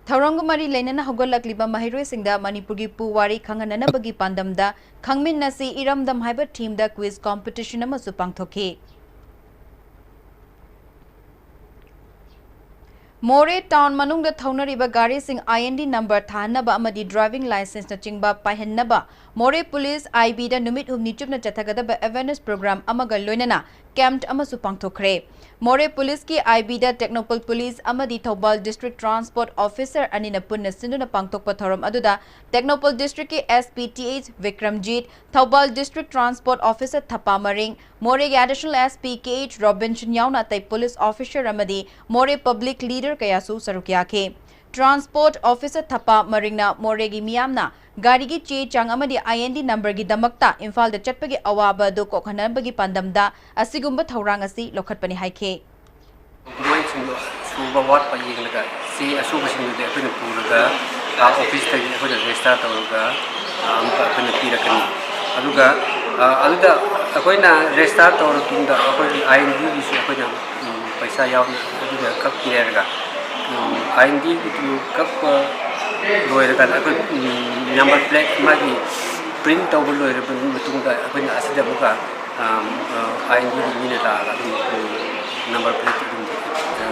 ꯊꯧꯔꯝꯒ ꯃꯔꯤ ꯂꯩꯅꯅ ꯍꯧꯒꯠꯂꯛꯂꯤꯕ ꯃꯍꯩꯔꯣꯏꯁꯤꯡꯗ ꯃꯅꯤꯄꯨꯔꯒꯤ ꯄꯨꯋꯥꯔꯤ ꯈꯪꯍꯟꯅꯅꯕꯒꯤ ꯄꯥꯟꯗꯝꯗ ꯈꯪꯃꯤꯟꯅꯁꯤ ꯏꯔꯝꯗꯝ ꯍꯥꯏꯕ ꯊꯤꯝꯗ ꯀ꯭ꯋꯤꯖ ꯀꯣꯝꯄꯤꯇꯤꯁꯟ ꯑꯃꯁꯨ ꯄꯥꯡꯊꯣꯛꯈꯤ꯫ ꯃꯣꯔꯦ ꯇꯥꯎꯟ ꯃꯅꯨꯡꯗ ꯊꯧꯅꯔꯤꯕ ꯒꯥꯔꯤꯁꯤꯡ IND ꯅꯝꯕꯔ ꯊꯥꯍꯟꯅꯕ ꯑꯃꯗꯤ ꯗ꯭ꯔꯥꯏꯚꯤꯡ ꯂꯥꯏꯁꯦꯟꯁꯅꯆꯤꯡꯕ ꯄꯥꯏꯍꯟꯅꯕ ꯃꯣꯔꯦ ꯄꯨꯂꯤꯁ IBꯗ ꯅꯨꯃꯤꯠ ꯍꯨꯝꯅꯤ ꯆꯨꯞꯅ ꯆꯠꯊꯒꯗꯕ ꯑꯦꯋꯦꯔꯅꯦꯁ ꯄ꯭ꯔꯣꯒ꯭ꯔꯥꯝ ꯑꯃꯒ ꯂꯣꯏꯅꯅ ꯀꯦꯝꯞ ꯑꯃꯁꯨ ꯄꯥꯡꯊꯣꯛꯈ꯭ꯔꯦ꯫ ꯃꯣꯔꯦ ꯄꯨꯂꯤꯁꯀꯤ IBꯗ ꯇꯦꯛꯅꯧꯄꯜ ꯄꯨꯂꯤꯁ ꯑꯃꯗꯤ ꯊꯧꯕꯥꯜ ꯗꯤꯁꯇ꯭ꯔꯤꯛ ꯇ꯭ꯔꯥꯟꯁꯄꯣꯔꯠ ꯑꯣꯐꯤꯁꯔ ꯑꯅꯤꯅ ꯄꯨꯟꯅ ꯁꯤꯟꯗꯨꯅ ꯄꯥꯡꯊꯣꯛꯄ ꯊꯧꯔꯝ ꯑꯗꯨꯗ ꯇꯦꯛꯅꯧꯄꯜ ꯗꯤꯁꯇ꯭ꯔꯤꯛꯀꯤ SP Th Bikramjit, Thoubal district transport officer Thapa Maring, ꯃꯣꯔꯦꯒꯤ ꯑꯦꯗꯤꯁꯅꯦꯜ SP Kh ꯔꯣꯕꯤꯟꯁꯟ ꯌꯥꯎꯅ ꯑꯇꯩ ꯄꯨꯂꯤꯁ ꯑꯣꯐꯤꯁꯔ ꯑꯃꯗꯤ ꯃꯣꯔꯦ ꯄꯕ꯭ꯂꯤꯛ ꯂꯤꯗꯔ ꯀꯌꯥꯁꯨ ꯁꯔꯨꯛ ꯌꯥꯈꯤ꯫ ꯇ꯭ꯔꯥꯟꯁꯄꯣꯔꯠ ꯑꯣꯐꯤꯁꯔ ꯊꯄꯥ ꯃꯔꯤꯡꯅ ꯃꯣꯔꯦꯒꯤ ꯃꯤꯌꯥꯝꯅ ꯒꯥꯔꯤꯒꯤ ꯆꯦ ꯆꯥꯡ ꯑꯃꯗꯤ IND ꯅꯝꯕꯔꯒꯤꯗꯃꯛꯇ ꯏꯝꯐꯥꯜꯗ ꯆꯠꯄꯒꯤ ꯑꯋꯥꯕ ꯑꯗꯨ ꯀꯣꯛꯍꯟꯅꯕꯒꯤ ꯄꯥꯟꯗꯝꯗ ꯑꯁꯤꯒꯨꯝꯕ ꯊꯧꯔꯥꯡ ꯑꯁꯤ ꯂꯧꯈꯠꯄꯅꯤ ꯍꯥꯏꯈꯤ꯫ ꯗꯣꯀꯨꯃꯦꯟꯁꯤꯡꯗꯣ ꯁꯨꯕ ꯋꯥꯠꯄ ꯌꯦꯡꯂꯒ ꯆꯦ ꯑꯁꯨꯕꯁꯤꯡꯗꯨꯗꯤ ꯑꯩꯈꯣꯏꯅ ꯄꯨꯔꯒ, ꯑꯥ, ꯑꯣꯐꯤꯁꯇꯒꯤ ꯑꯩꯈꯣꯏꯅ ꯔꯦꯖꯤꯁꯇꯥꯔ ꯇꯧꯔꯒ, ꯑꯥ, ꯑꯃꯨꯛꯀ ꯑꯩꯈꯣꯏꯅ ꯄꯤꯔꯛꯀꯅꯤ꯫ ꯑꯗꯨꯒ, ꯑꯥ, ꯑꯗꯨꯗ ꯑꯩꯈꯣꯏꯅ ꯔꯦꯖꯤꯁꯇꯥꯔ ꯇꯧꯔꯕ ꯃꯇꯨꯡꯗ ꯑꯩꯈꯣꯏꯒꯤ INDꯒꯤꯁꯨ ꯑꯩꯈꯣꯏꯅ, ꯎꯝ, ꯄꯩꯁꯥ ꯌꯥꯎꯅ ꯑꯗꯨꯗ ꯀꯛꯄꯤꯔꯦ ꯍꯥꯏꯔꯒ, ꯎꯝ, INDꯒꯤꯗꯨ ꯀꯛꯄ ꯂꯣꯏꯔꯀꯥꯟꯗ ꯑꯩꯈꯣꯏ, ꯎꯝ, ꯅꯝꯕꯔ ꯄ꯭ꯂꯦꯠ ꯃꯥꯒꯤ ꯄ꯭ꯔꯤꯟ ꯇꯧꯕ ꯂꯣꯏꯔꯕ ꯃꯇꯨꯡꯗ ꯑꯩꯈꯣꯏꯅ ꯑꯁꯤꯗ ꯑꯃꯨꯛꯀ, ꯑꯝ, ꯑ, INDꯒꯤ ꯃꯤꯅ ꯂꯥꯛꯑꯒ ꯑꯗꯨꯝ, ꯎꯝ, ꯅꯝꯕꯔ ꯄ꯭ꯂꯦꯠ ꯑꯗꯨꯝ, ꯑ,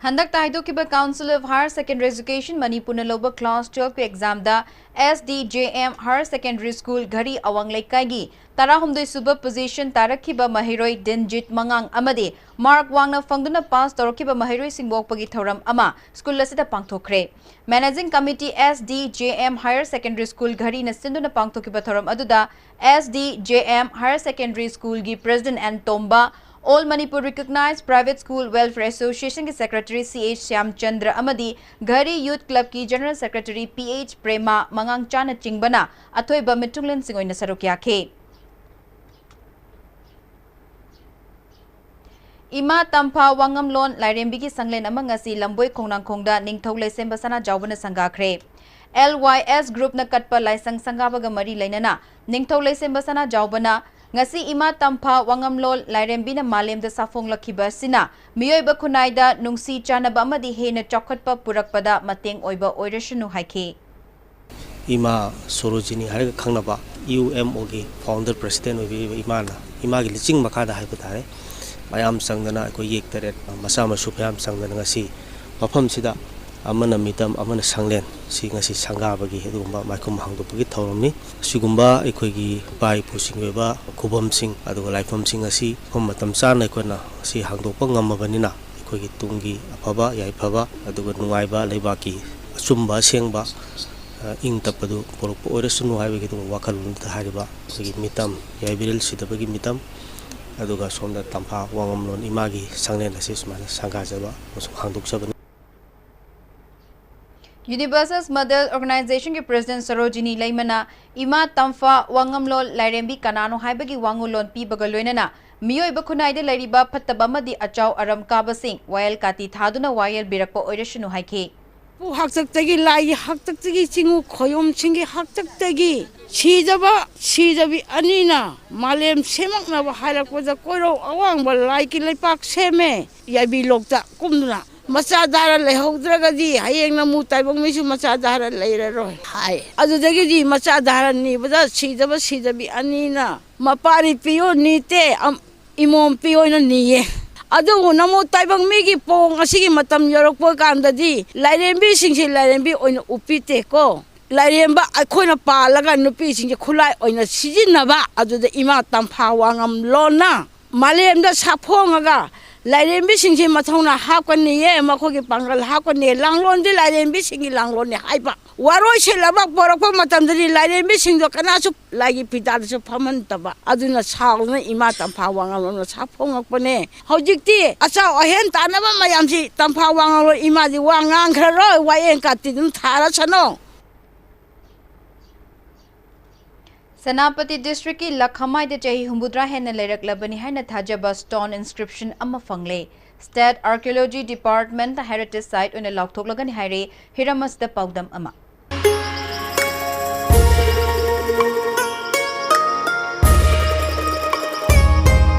ꯍꯟꯗꯛꯇ ꯍꯥꯏꯗꯣꯛꯈꯤꯕ Council of Higher Secondary Education ꯃꯅꯤꯄꯨꯔꯅ ꯂꯧꯕ class twelve ꯀꯤ exam ꯗ S D J M Higher Secondary School ꯘꯔꯤ ꯑꯋꯥꯡ ꯂꯩꯀꯥꯏꯒꯤ ꯇꯔꯥꯍꯨꯝꯗꯣꯏ ꯁꯨꯕ position ꯇꯥꯔꯛꯈꯤꯕ ꯃꯍꯩꯔꯣꯏ ꯗꯤꯟꯖꯤꯠ ꯃꯉꯥꯡ ꯑꯃꯗꯤ mark ꯋꯥꯡꯅ ꯐꯪꯗꯨꯅ pass ꯇꯧꯔꯛꯈꯤꯕ ꯃꯍꯩꯔꯣꯏꯁꯤꯡꯕꯨ ꯑꯣꯛꯄꯒꯤ ꯊꯧꯔꯝ ꯑꯃ school ꯑꯁꯤꯗ ꯄꯥꯡꯊꯣꯛꯈ꯭ꯔꯦ꯫ Managing Committee S D J M Higher Secondary School ꯘꯔꯤꯅ ꯁꯤꯟꯗꯨꯅ ꯄꯥꯡꯊꯣꯛꯈꯤꯕ ꯊꯧꯔꯝ ꯑꯗꯨꯗ S D J M Higher Secondary School ꯒꯤ President N ꯇꯣꯝꯕ, All Manipur Recognized Private School Welfare Association ꯒꯤ Secretary C H ꯁ꯭ꯌꯥꯝꯆꯟꯗ꯭ꯔ ꯑꯃꯗꯤ ꯘꯔꯤ Youth Club ꯀꯤ General Secretary P H ꯄ꯭ꯔꯦꯃ ꯃꯉꯥꯡꯆꯥꯅꯆꯤꯡꯕꯅ ꯑꯊꯣꯏꯕ ꯃꯤꯊꯨꯡꯂꯦꯟꯁꯤꯡ ꯑꯣꯏꯅ ꯁꯔꯨꯛ ꯌꯥꯈꯤ꯫ ꯏꯃꯥ ꯇꯝꯐꯥ ꯋꯥꯉꯝꯂꯣꯟ ꯂꯥꯏꯔꯦꯝꯕꯤꯒꯤ ꯁꯪꯂꯦꯟ ꯑꯃ ꯉꯁꯤ ꯂꯝꯕꯣꯏ ꯈꯣꯡꯅꯥꯡꯈꯣꯡꯗ ꯅꯤꯡꯊꯧ ꯂꯩꯁꯦꯝꯕ ꯁꯅꯥꯖꯥꯎꯕꯅ ꯁꯪꯒꯥꯈ꯭ꯔꯦ꯫ L Y S Group ꯅ ꯀꯠꯄ ꯂꯥꯏꯁꯪ ꯁꯪꯒꯥꯕꯒ ꯃꯔꯤ ꯂꯩꯅꯅ ꯅꯤꯡꯊꯧ ꯂꯩꯁꯦꯝꯕ ꯁꯅꯥꯖꯥꯎꯕꯅ ꯉꯁꯤ ꯏꯃꯥ ꯇꯝꯐꯥ ꯋꯥꯉꯝꯂꯣꯟ ꯂꯥꯏꯔꯦꯝꯕꯤꯅ ꯃꯥꯂꯦꯝꯗ ꯁꯥꯐꯣꯡꯂꯛꯈꯤꯕ ꯑꯁꯤꯅ ꯃꯤꯑꯣꯏꯕ ꯈꯨꯟꯅꯥꯏꯗ ꯅꯨꯡꯁꯤ ꯆꯥꯟꯅꯕ ꯑꯃꯗꯤ ꯍꯦꯟꯅ ꯆꯥꯎꯈꯠꯄ ꯄꯨꯔꯛꯄꯗ ꯃꯇꯦꯡ ꯑꯣꯏꯕ ꯑꯣꯏꯔꯁꯅꯨ ꯍꯥꯏꯈꯤ꯫ ꯏꯃꯥ ꯁꯣꯔꯣꯖꯤꯅꯤ ꯍꯥꯏꯔꯒ ꯈꯪꯅꯕ U M O ꯒꯤ founder president ꯑꯣꯏꯕꯤꯔꯤꯕ ꯏꯃꯥꯅ, ꯏꯃꯥꯒꯤ ꯂꯨꯆꯤꯡ ꯃꯈꯥꯗ ꯍꯥꯏꯕ ꯇꯥꯔꯦ, ꯃꯌꯥꯝ ꯆꯪꯗꯅ, ꯑꯩꯈꯣꯏ ꯌꯦꯛ ꯇꯔꯦꯠ, ꯃꯆꯥ ꯃꯁꯨ ꯃꯌꯥꯝ ꯆꯪꯗꯅ ꯉꯁꯤ ꯃꯐꯝꯁꯤꯗ ꯑꯃꯅ ꯃꯤꯇꯝ, ꯑꯃꯅ ꯁꯪꯂꯦꯟ, ꯁꯤ ꯉꯁꯤ ꯁꯪꯒꯥꯕꯒꯤ ꯑꯗꯨꯒꯨꯝꯕ ꯃꯥꯏꯈꯨꯝ ꯍꯥꯡꯗꯣꯛꯄꯒꯤ ꯊꯧꯔꯝꯅꯤ꯫ ꯑꯁꯤꯒꯨꯝꯕ ꯑꯩꯈꯣꯏꯒꯤ ꯏꯄꯥ ꯏꯄꯨꯁꯤꯡꯒꯤ ꯑꯣꯏꯕ ꯈꯨꯕꯝꯁꯤꯡ ꯑꯗꯨꯒ ꯂꯥꯏꯐꯝꯁꯤꯡ ꯑꯁꯤ ꯃꯐꯝ ꯃꯇꯝ ꯆꯥꯅ ꯑꯩꯈꯣꯏꯅ ꯉꯁꯤ ꯍꯥꯡꯗꯣꯛꯄ ꯉꯝꯃꯕꯅꯤꯅ, ꯑꯩꯈꯣꯏꯒꯤ ꯇꯨꯡꯒꯤ ꯑꯐꯕ ꯌꯥꯏꯐꯕ ꯑꯗꯨꯒ ꯅꯨꯡꯉꯥꯏꯕ, ꯂꯩꯕꯥꯛꯀꯤ ꯑꯆꯨꯝꯕ ꯑꯁꯦꯡꯕ, ꯑ, ꯏꯪ ꯇꯞꯄꯗꯨ ꯄꯨꯔꯛꯄ ꯑꯣꯏꯔꯁꯅꯨ ꯍꯥꯏꯕꯒꯤ ꯑꯗꯨꯒꯨꯝꯕ ꯋꯥꯈꯜꯂꯣꯟꯗꯨꯗ ꯍꯥꯏꯔꯤꯕ ꯑꯩꯈꯣꯏꯒꯤ ꯃꯤꯇꯝ, ꯌꯥꯏꯕꯤꯔꯦꯜ ꯁꯤꯗꯕꯒꯤ ꯃꯤꯇꯝ, ꯑꯗꯨꯒ ꯁꯣꯝꯗ ꯇꯝꯐꯥ ꯋꯥꯉꯝꯂꯣꯟ ꯏꯃꯥꯒꯤ ꯁꯪꯂꯦꯟ ꯑꯁꯤ ꯁꯨꯃꯥꯏꯅ ꯁꯪꯒꯥꯖꯕ ꯑꯃꯁꯨꯡ ꯍꯥꯡꯗꯣꯛꯆꯕꯅꯤ꯫ Universal Mother Organization ꯒꯤ President ꯁꯔꯣꯖꯤꯅꯤ ꯂꯩꯃꯅ ꯏꯃꯥ ꯇꯝꯐꯥ ꯋꯥꯉꯝꯂꯣꯟ ꯂꯥꯏꯔꯦꯝꯕꯤ ꯀꯅꯥꯅꯣ ꯍꯥꯏꯕꯒꯤ ꯋꯥꯉꯨꯂꯣꯟ ꯄꯤꯕꯒ ꯂꯣꯏꯅꯅ ꯃꯤꯑꯣꯏꯕ ꯈꯨꯟꯅꯥꯏꯗ ꯂꯩꯔꯤꯕ ꯐꯠꯇꯕ ꯑꯃꯗꯤ ꯑꯆꯥꯎ ꯑꯔꯝ ꯀꯥꯕꯁꯤꯡ ꯋꯥꯌꯦꯜ ꯀꯥꯇꯤ ꯊꯥꯗꯨꯅ ꯋꯥꯌꯦꯜꯕꯤꯔꯛꯄ ꯑꯣꯏꯔꯁꯅꯨ ꯍꯥꯏꯈꯤ꯫ ꯄꯨ ꯍꯥꯛꯇꯛꯇꯒꯤ, ꯂꯥꯏꯒꯤ ꯍꯥꯛꯇꯛꯇꯒꯤ, ꯆꯤꯡꯉꯨ ꯈꯣꯌꯣꯝꯁꯤꯡꯒꯤ ꯍꯥꯛꯇꯛꯇꯒꯤ ꯁꯤꯖꯕ ꯁꯤꯖꯕꯤ ꯑꯅꯤꯅ ꯃꯥꯂꯦꯝ ꯁꯦꯝꯃꯛꯅꯕ ꯍꯥꯏꯔꯛꯄꯗ ꯀꯣꯏꯔꯧ ꯑꯋꯥꯡꯕ ꯂꯥꯏꯒꯤ ꯂꯩꯄꯥꯛ ꯁꯦꯝꯃꯦ꯫ ꯌꯥꯏꯕꯤ ꯂꯣꯛꯇ ꯀꯨꯝꯗꯨꯅ ꯃꯆꯥ ꯗꯥꯔ ꯂꯩꯍꯧꯗ꯭ꯔꯒꯗꯤ ꯍꯌꯦꯡ ꯅꯃꯨ ꯇꯥꯏꯕꯪ ꯃꯤꯁꯨ ꯃꯆꯥ ꯗꯥꯔ ꯂꯩꯔꯔꯣꯏ ꯍꯥꯏ꯫ ꯑꯗꯨꯗꯒꯤꯗꯤ ꯃꯆꯥ ꯗꯥꯔ ꯅꯤꯕꯗ ꯁꯤꯖꯕ ꯁꯤꯖꯕꯤ ꯑꯅꯤꯅ ꯃꯄꯥꯔꯤ ꯄꯤꯌꯣ ꯅꯤꯇꯦ, ꯑꯝ-, ꯏꯃꯣꯝ ꯄꯤꯌꯣꯅ ꯅꯤꯌꯦ꯫ ꯑꯗꯨꯕꯨ ꯅꯃꯣ ꯇꯥꯏꯕꯪ ꯃꯤꯒꯤ ꯄꯣꯡ ꯑꯁꯤꯒꯤ ꯃꯇꯝ ꯌꯧꯔꯛꯄ ꯀꯥꯟꯗꯗꯤ ꯂꯥꯏꯔꯦꯝꯕꯤꯁꯤꯡꯁꯤ ꯂꯥꯏꯔꯦꯝꯕꯤ ꯑꯣꯏꯅ ꯎꯄꯤꯗꯦꯀꯣ꯫ ꯂꯥꯏꯔꯦꯝꯕ ꯑꯩꯈꯣꯏꯅ ꯄꯥꯜꯂꯒ ꯅꯨꯄꯤꯁꯤꯡꯁꯦ ꯈꯨꯠꯂꯥꯏ ꯑꯣꯏꯅ ꯁꯤꯖꯤꯟꯅꯕ, ꯑꯗꯨꯗ ꯏꯃꯥ ꯇꯝꯐꯥ ꯋꯥꯉꯝꯂꯣꯟꯅ ꯃꯥꯂꯦꯝꯗ ꯁꯥꯐꯣꯡꯉꯒ ꯂꯥꯏꯔꯦꯝꯕꯤꯁꯤꯡꯁꯦ ꯃꯊꯧꯅꯥ ꯍꯥꯞꯀꯅꯤꯌꯦ, ꯃꯈꯣꯏꯒꯤ ꯄꯥꯡꯒꯜ ꯍꯥꯞꯀꯅꯤꯌꯦ, ꯂꯥꯡꯂꯣꯟꯗꯤ ꯂꯥꯏꯔꯦꯝꯕꯤꯁꯤꯡꯒꯤ ꯂꯥꯡꯂꯣꯟꯅꯤ ꯍꯥꯏꯕ꯫ ꯋꯥꯔꯣꯏꯁꯤꯜ ꯑꯃ ꯄꯣꯔꯛꯄ ꯃꯇꯝꯗꯗꯤ ꯂꯥꯏꯔꯦꯝꯕꯤꯁꯤꯡꯗꯣ ꯀꯅꯥꯁꯨ ꯂꯥꯏꯒꯤ ꯐꯤꯗꯥꯗꯁꯨ ꯐꯝꯍꯟꯗꯕ꯫ ꯑꯗꯨꯅ ꯁꯥꯎꯗꯨꯅ ꯏꯃꯥ ꯇꯝꯐꯥ ꯋꯥꯉꯝꯂꯣꯟꯅ ꯁꯥꯐꯣꯡꯉꯛꯄꯅꯦ꯫ ꯍꯧꯖꯤꯛꯇꯤ ꯑꯆꯥꯎ ꯑꯍꯦꯟ ꯇꯥꯟꯅꯕ ꯃꯌꯥꯝꯁꯤ ꯇꯝꯐꯥ ꯋꯥꯉꯝꯂꯣꯟ ꯏꯃꯥꯗꯤ ꯋꯥ ꯉꯥꯡꯈ꯭ꯔꯔꯣꯏ, ꯋꯥꯌꯦꯟ ꯀꯥꯇꯤ ꯑꯗꯨꯝ ꯊꯥꯔꯁꯅꯨ꯫ ꯁꯦꯅꯥꯄꯇꯤ ꯗꯤꯁꯇ꯭ꯔꯤꯛꯀꯤ ꯂꯈꯃꯥꯏꯗ ꯆꯍꯤ ꯍꯨꯝꯐꯨꯇꯔꯥ ꯍꯦꯟꯅ ꯂꯩꯔꯛꯂꯕꯅꯤ ꯍꯥꯏꯅ ꯊꯥꯖꯕ stone inscription ꯑꯃ ꯐꯪꯂꯦ꯫ State Archaeology Department heritage site ꯑꯣꯏꯅ ꯂꯥꯎꯊꯣꯛꯂꯒꯅꯤ ꯍꯥꯏꯔꯦ ꯍꯤꯔꯝ ꯑꯁꯤꯗ ꯄꯥꯎꯗꯝ ꯑꯃ꯫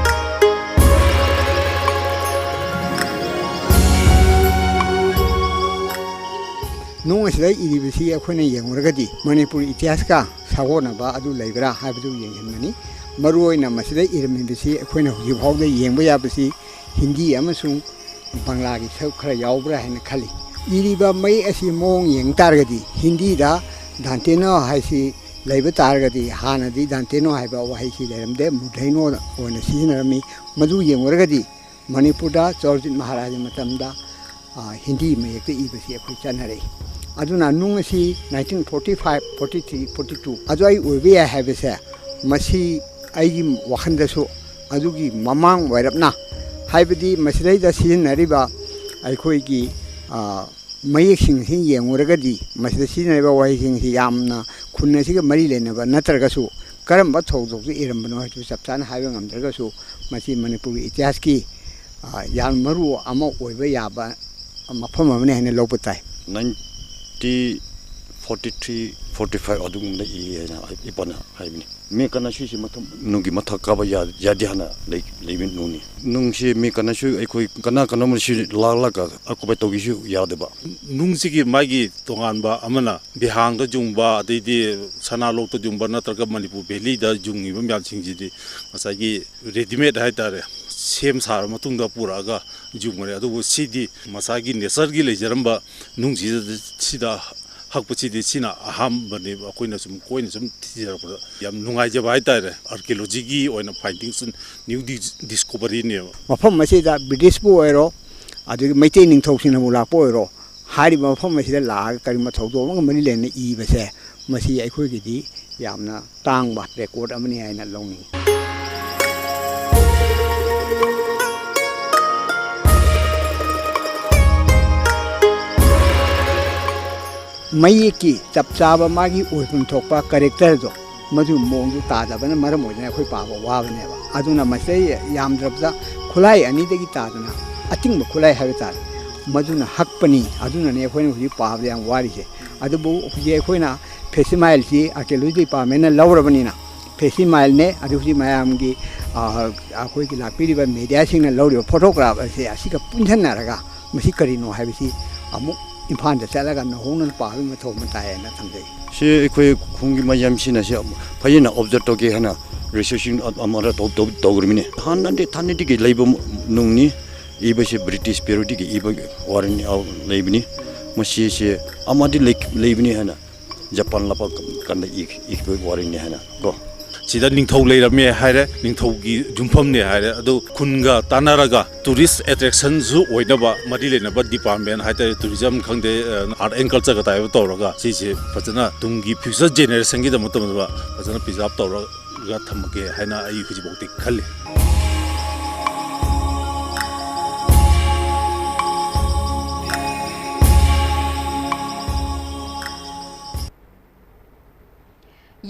ꯅꯨꯡ ꯑꯁꯤꯗ ꯏꯔꯤꯕꯁꯤ ꯑꯩꯈꯣꯏꯅ ꯌꯦꯡꯂꯨꯔꯒꯗꯤ ꯃꯅꯤꯄꯨꯔ ꯏꯇꯤꯍꯥꯁꯀ ꯁꯥꯒꯣꯟꯅꯕ ꯑꯗꯨ ꯂꯩꯕ꯭ꯔꯥ ꯍꯥꯏꯕꯗꯨ ꯌꯦꯡꯍꯟꯕꯅꯤ꯫ ꯃꯔꯨꯑꯣꯏꯅ ꯃꯁꯤꯗ ꯏꯔꯝꯃꯤꯕꯁꯤ ꯑꯩꯈꯣꯏꯅ ꯍꯧꯖꯤꯛ ꯐꯥꯎꯗ ꯌꯦꯡꯕ ꯌꯥꯕꯁꯤ ꯍꯤꯟꯗꯤ ꯑꯃꯁꯨꯡ ꯕꯪꯂꯥꯒꯤ ꯁꯔꯨꯛ ꯈꯔ ꯌꯥꯎꯕ꯭ꯔꯥ ꯍꯥꯏꯅ ꯈꯜꯂꯤ꯫ ꯏꯔꯤꯕ ꯃꯌꯦꯛ ꯑꯁꯤ ꯃꯑꯣꯡ ꯌꯦꯡ ꯇꯥꯔꯒꯗꯤ ꯍꯤꯟꯗꯤꯗ ꯗꯥꯟꯇꯦꯅꯣ ꯍꯥꯏꯁꯤ ꯂꯩꯕ ꯇꯥꯔꯒꯗꯤ ꯍꯥꯟꯅꯗꯤ ꯗꯥꯟꯇꯦꯅꯣ ꯍꯥꯏꯕ ꯋꯥꯍꯩꯁꯤ ꯂꯩꯔꯝꯗꯦ, ꯃꯨꯗꯩꯅꯣ ꯑꯣꯏꯅ ꯁꯤꯖꯤꯟꯅꯔꯝꯃꯤ꯫ ꯃꯗꯨ ꯌꯦꯡꯂꯨꯔꯒꯗꯤ ꯃꯅꯤꯄꯨꯔꯗ ꯆꯧꯔꯖꯤꯠ ꯃꯍꯥꯔꯥꯖꯒꯤ ꯃꯇꯝꯗ, ꯑ, ꯍꯤꯟꯗꯤ ꯃꯌꯦꯛꯇ ꯏꯕꯁꯤ ꯑꯩꯈꯣꯏ ꯆꯠꯅꯔꯛꯏ꯫ ꯑꯗꯨꯅ ꯅꯨꯡ ꯑꯁꯤ nineteen forty five, forty three, forty two ꯑꯗꯨꯋꯥꯏ ꯑꯣꯏꯕ ꯌꯥꯏ ꯍꯥꯏꯕꯁꯦ ꯃꯁꯤ ꯑꯩꯒꯤ ꯋꯥꯈꯜꯗꯁꯨ ꯑꯗꯨꯒꯤ ꯃꯃꯥꯡ ꯑꯣꯏꯔꯞꯅ, ꯍꯥꯏꯕꯗꯤ ꯃꯁꯤꯗꯩꯗ ꯁꯤꯖꯤꯟꯅꯔꯤꯕ ꯑꯩꯈꯣꯏꯒꯤ, ꯑ, ꯃꯌꯦꯛꯁꯤꯡꯁꯤ ꯌꯦꯡꯉꯨꯔꯒꯗꯤ ꯃꯁꯤꯗ ꯁꯤꯖꯤꯟꯅꯔꯤꯕ ꯋꯥꯍꯩꯁꯤꯡꯁꯤ ꯌꯥꯝꯅ ꯈꯨꯟ ꯑꯁꯤꯒ ꯃꯔꯤ ꯂꯩꯅꯕ ꯅꯠꯇ꯭ꯔꯒꯁꯨ ꯀꯔꯝꯕ ꯊꯧꯗꯣꯛꯇ ꯏꯔꯝꯕꯅꯣ ꯍꯥꯏꯕꯗꯨ ꯆꯞ ꯆꯥꯅ ꯍꯥꯏꯕ ꯉꯝꯗ꯭ꯔꯒꯁꯨ ꯃꯁꯤ ꯃꯅꯤꯄꯨꯔꯒꯤ ꯏꯇꯤꯍꯥꯁꯀꯤ, ꯑ, ꯌꯥꯝ ꯃꯔꯨ ꯑꯃ ꯑꯣꯏꯕ ꯌꯥꯕ ꯃꯐꯝ ꯑꯃꯅꯤ ꯍꯥꯏꯅ ꯂꯧꯕ ꯇꯥꯏ꯫ Nineteen forty three, forty five ꯑꯗꯨꯒꯨꯝꯕꯗ ꯏ ꯍꯥꯏꯅ ꯏꯄꯥꯅ ꯍꯥꯏꯕꯅꯤ꯫ ꯃꯤ ꯀꯅꯥꯁꯨ ꯁꯤ ꯃꯊꯛ, ꯅꯨꯡꯒꯤ ꯃꯊꯛ ꯀꯥꯕ ꯌꯥ-, ꯌꯥꯗꯦ ꯍꯥꯏꯅ ꯂꯩ-, ꯂꯩꯕ ꯅꯨꯡꯅꯤ꯫ ꯅꯨꯡꯁꯤ ꯃꯤ ꯀꯅꯥꯁꯨ ꯑꯩꯈꯣꯏ ꯀꯅꯥ ꯀꯅꯥꯃꯁꯨ ꯂꯥꯛꯂꯒ ꯑꯀꯨꯄꯥꯏ ꯇꯧꯒꯦꯁꯨ ꯌꯥꯗꯕ꯫ ꯅꯨꯡꯁꯤꯒꯤ ꯃꯥꯒꯤ ꯇꯣꯉꯥꯟꯕ ꯑꯃꯅ ꯕꯤꯍꯥꯡꯗ ꯌꯨꯡꯕ, ꯑꯗꯩꯗꯤ ꯁꯅꯥꯂꯣꯛꯇ ꯌꯨꯡꯕ, ꯅꯠꯇ꯭ꯔꯒ ꯃꯅꯤꯄꯨꯔ ꯚꯦꯂꯤꯗ ꯌꯨꯡꯉꯤꯕ ꯃꯌꯥꯝꯁꯤꯡꯁꯤꯗꯤ ꯉꯁꯥꯏꯒꯤ readymade ꯍꯥꯏꯇꯥꯔꯦ, ꯁꯦꯝ ꯁꯥꯔ ꯃꯇꯨꯡꯗ ꯄꯨꯔꯛꯑꯒ ꯌꯨꯡꯕꯅꯦ꯫ ꯑꯗꯨꯕꯨ ꯁꯤꯗꯤ ꯃꯁꯥꯒꯤ ꯅꯦꯆꯔꯒꯤ ꯂꯩꯖꯔꯝꯕ ꯅꯨꯡꯁꯤꯗ ꯁꯤꯗ ꯍꯛꯄꯁꯤꯗꯤ ꯁꯤꯅ ꯑꯍꯥꯟꯕꯅꯦꯕ꯫ ꯑꯩꯈꯣꯏꯅ ꯁꯨꯝ, ꯀꯣꯏꯅ ꯁꯨꯝ ꯊꯤꯖꯔꯛꯄꯗ ꯌꯥꯝ ꯅꯨꯡꯉꯥꯏꯖꯕ ꯍꯥꯏꯇꯥꯔꯦ꯫ ꯑꯥꯔꯀꯤꯑꯣꯂꯣꯖꯤꯒꯤ ꯑꯣꯏꯅ ꯐꯥꯏꯟꯗꯤꯡꯁ, ꯅ꯭ꯌꯨ ꯗꯤꯁꯀꯣꯚꯔꯤꯅꯦꯕ꯫ ꯃꯐꯝ ꯑꯁꯤꯗ ꯕ꯭ꯔꯤꯇꯤꯁꯄꯨ ꯑꯣꯏꯔꯣ, ꯑꯗꯒꯤ ꯃꯩꯇꯩ ꯅꯤꯡꯊꯧꯁꯤꯡꯅꯕꯨ ꯂꯥꯛꯄ ꯑꯣꯏꯔꯣ, ꯍꯥꯏꯔꯤꯕ ꯃꯐꯝ ꯑꯁꯤꯗ ꯂꯥꯛꯑꯒ ꯀꯔꯤꯒꯨꯝꯕ ꯊꯧꯗꯣꯛ ꯑꯃꯒ ꯃꯔꯤ ꯂꯩꯅꯅ ꯏꯕꯁꯦ, ꯃꯁꯤ ꯑꯩꯈꯣꯏꯒꯤꯗꯤ ꯌꯥꯝꯅ ꯇꯥꯡꯕ ꯔꯦꯀꯣꯔꯠ ꯑꯃꯅꯤ ꯍꯥꯏꯅ ꯂꯧꯅꯤꯡꯏ꯫ ꯃꯌꯦꯛꯀꯤ ꯆꯞ ꯆꯥꯕ ꯃꯥꯒꯤ ꯑꯣꯏꯐꯝ ꯊꯣꯛꯄ ꯀꯦꯔꯦꯛꯇꯔꯗꯣ, ꯃꯗꯨ ꯃꯑꯣꯡꯗꯨ ꯇꯥꯗꯕꯅ ꯃꯔꯝ ꯑꯣꯏꯗꯅ ꯑꯩꯈꯣꯏ ꯄꯥꯕ ꯋꯥꯕꯅꯦꯕ꯫ ꯑꯗꯨꯅ ꯃꯁꯤꯗꯩ ꯌꯥꯝꯗ꯭ꯔꯕꯗ ꯈꯨꯠꯂꯥꯏ ꯑꯅꯤꯗꯒꯤ ꯇꯥꯗꯅ ꯑꯇꯤꯡꯕ ꯈꯨꯠꯂꯥꯏ ꯍꯥꯏꯕ ꯇꯥꯔꯦ, ꯃꯗꯨꯅ ꯍꯛꯄꯅꯤ꯫ ꯑꯗꯨꯅꯅꯦ ꯑꯩꯈꯣꯏꯅ ꯍꯧꯖꯤꯛ ꯄꯥꯕꯗ ꯌꯥꯝ ꯋꯥꯔꯤꯁꯦ꯫ ꯑꯗꯨꯕꯨ ꯍꯧꯖꯤꯛ ꯑꯩꯈꯣꯏꯅ ꯐꯦꯁꯤꯃꯥꯏꯜꯁꯤ ꯑꯥꯔꯀꯤꯑꯣꯂꯣꯖꯤ ꯗꯤꯄꯥꯔꯠꯃꯦꯟꯅ ꯂꯧꯔꯕꯅꯤꯅ, ꯐꯦꯁꯤꯃꯥꯏꯜꯅꯦ, ꯑꯗꯨ ꯍꯧꯖꯤꯛ ꯃꯌꯥꯝꯒꯤ, ꯑ, ꯑꯩꯈꯣꯏꯒꯤ ꯂꯥꯛꯄꯤꯔꯤꯕ ꯃꯦꯗꯤꯌꯥꯁꯤꯡꯅ ꯂꯧꯔꯤꯕ ꯐꯣꯇꯣꯒ꯭ꯔꯥꯐ ꯑꯁꯦ ꯑꯁꯤꯒ ꯄꯨꯟꯁꯤꯟꯅꯔꯒ ꯃꯁꯤ ꯀꯔꯤꯅꯣ ꯍꯥꯏꯕꯁꯤ ꯑꯃꯨꯛ ꯏꯝꯐꯥꯜꯗ ꯆꯠꯂꯒ ꯅꯧꯍꯧꯅꯅ ꯄꯥꯕꯒꯤ ꯃꯊꯧ ꯑꯃ ꯇꯥꯏꯌꯦꯅ ꯊꯝꯖꯒꯦ꯫ ꯁꯤ ꯑꯩꯈꯣꯏ ꯈꯨꯟꯒꯤ ꯃꯌꯥꯝꯁꯤꯅ ꯁꯤ ꯐꯖꯅ ꯑꯣꯕꯖꯔꯕ ꯇꯧꯒꯦ ꯍꯥꯏꯅ ꯔꯤꯁꯔꯁ ꯑꯃꯔ ꯇꯧ-, ꯇꯧ-, ꯇꯧꯔꯤꯕꯅꯤ꯫ ꯍꯥꯟꯅꯗꯤ ꯊꯥꯏꯅꯗꯒꯤ ꯂꯩꯕ ꯅꯨꯡꯅꯤ, ꯏꯕꯁꯤ ꯕ꯭ꯔꯤꯇꯤꯁ ꯄꯤꯔꯤꯌꯗꯒꯤ ꯏꯕ ꯋꯥꯔꯤꯅꯤ, ꯑ, ꯂꯩꯕꯅꯤ꯫ ꯃꯁꯤꯁꯦ ꯑꯃꯗꯤ ꯂꯩ-, ꯂꯩꯕꯅꯤ ꯍꯥꯏꯅ ꯖꯄꯥꯟ ꯂꯥꯛꯄ ꯀꯥꯟꯗ ꯏ-, ꯏꯈꯤꯕ ꯋꯥꯔꯤꯅꯤ ꯍꯥꯏꯅ ꯀꯣ꯫ ꯁꯤꯗ ꯅꯤꯡꯊꯧ ꯂꯩꯔꯝꯃꯦ ꯍꯥꯏꯔꯦ, ꯅꯤꯡꯊꯧꯒꯤ ꯌꯨꯝꯐꯝꯅꯦ ꯍꯥꯏꯔꯦ, ꯑꯗꯨ ꯈꯨꯟꯒ ꯇꯥꯟꯅꯔꯒ ꯇꯨꯔꯤꯁ ꯑꯦꯇ꯭ꯔꯦꯛꯁꯟꯁꯨ ꯑꯣꯏꯅꯕ ꯃꯔꯤ ꯂꯩꯅꯕ ꯗꯤꯄꯥꯔꯠꯃꯦꯟ ꯍꯥꯏꯇꯥꯔꯦ, ꯇꯨꯔꯤꯖꯝ ꯈꯪꯗꯦ, ꯑꯥꯔꯠ ꯑꯦꯟ ꯀꯜꯆꯔꯒ ꯇꯥꯏꯕ ꯇꯧꯔꯒ ꯁꯤꯁꯦ ꯐꯖꯅ ꯇꯨꯡꯒꯤ ꯐ꯭ꯌꯨꯆꯔ ꯖꯦꯅꯦꯔꯦꯁꯟꯒꯤꯗꯃꯛꯇ ꯐꯖꯅ ꯄ꯭ꯔꯤꯖꯥꯔꯕ ꯇꯧꯔꯒ ꯊꯝꯃꯒꯦ ꯍꯥꯏꯅ ꯑꯩ ꯍꯧꯖꯤꯛꯐꯥꯎꯗꯤ ꯈꯜꯂꯤ꯫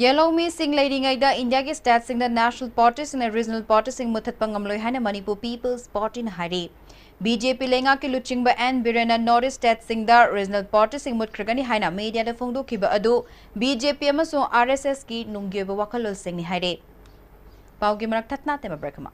ꯌꯦꯜꯍꯧꯃꯤꯁꯤꯡ ꯂꯩꯔꯤꯉꯩꯗ ꯏꯟꯗꯤꯌꯥꯒꯤ ꯁ꯭ꯇꯦꯠꯁꯤꯡꯗ ꯅꯦꯁꯅꯦꯜ ꯄꯥꯔꯇꯤꯁꯤꯡꯅ ꯔꯤꯖꯅꯦꯜ ꯄꯥꯔꯇꯤꯁꯤꯡ ꯃꯨꯠꯊꯠꯄ ꯉꯝꯂꯣꯏ ꯍꯥꯏꯅ ꯃꯅꯤꯄꯨꯔ ꯄꯤꯄꯜꯁ ꯄꯥꯔꯇꯤꯅ ꯍꯥꯏꯔꯤ꯫ ꯕꯤ ꯖꯦ ꯄꯤ ꯂꯩꯉꯥꯛꯀꯤ ꯂꯨꯆꯤꯡꯕ ꯑꯦꯟ ꯕꯤꯔꯦꯟꯅ ꯅꯣꯔꯠ ꯏꯁ ꯁ꯭ꯇꯦꯠꯁꯤꯡꯗ ꯔꯤꯖꯅꯦꯜ ꯄꯥꯔꯇꯤꯁꯤꯡ ꯃꯨꯠꯈ꯭ꯔꯒꯅꯤ ꯍꯥꯏꯅ ꯃꯤꯗꯤꯌꯥꯗ ꯐꯣꯡꯗꯣꯛꯈꯤꯕ ꯑꯗꯨ ꯕꯤ ꯖꯦ ꯄꯤ ꯑꯃꯁꯨꯡ ꯑꯥꯔ ꯑꯦꯁ ꯑꯦꯁꯀꯤ ꯅꯨꯡꯒꯤ ꯑꯣꯏꯕ ꯋꯥꯈꯜꯂꯣꯟꯁꯤꯡꯅꯤ ꯍꯥꯏꯔꯤ꯫ ꯄꯥꯎꯒꯤ ꯃꯔꯛ ꯊꯠꯅ ꯇꯦꯝꯕ ꯕ꯭ꯔꯦꯛ ꯑꯃ꯫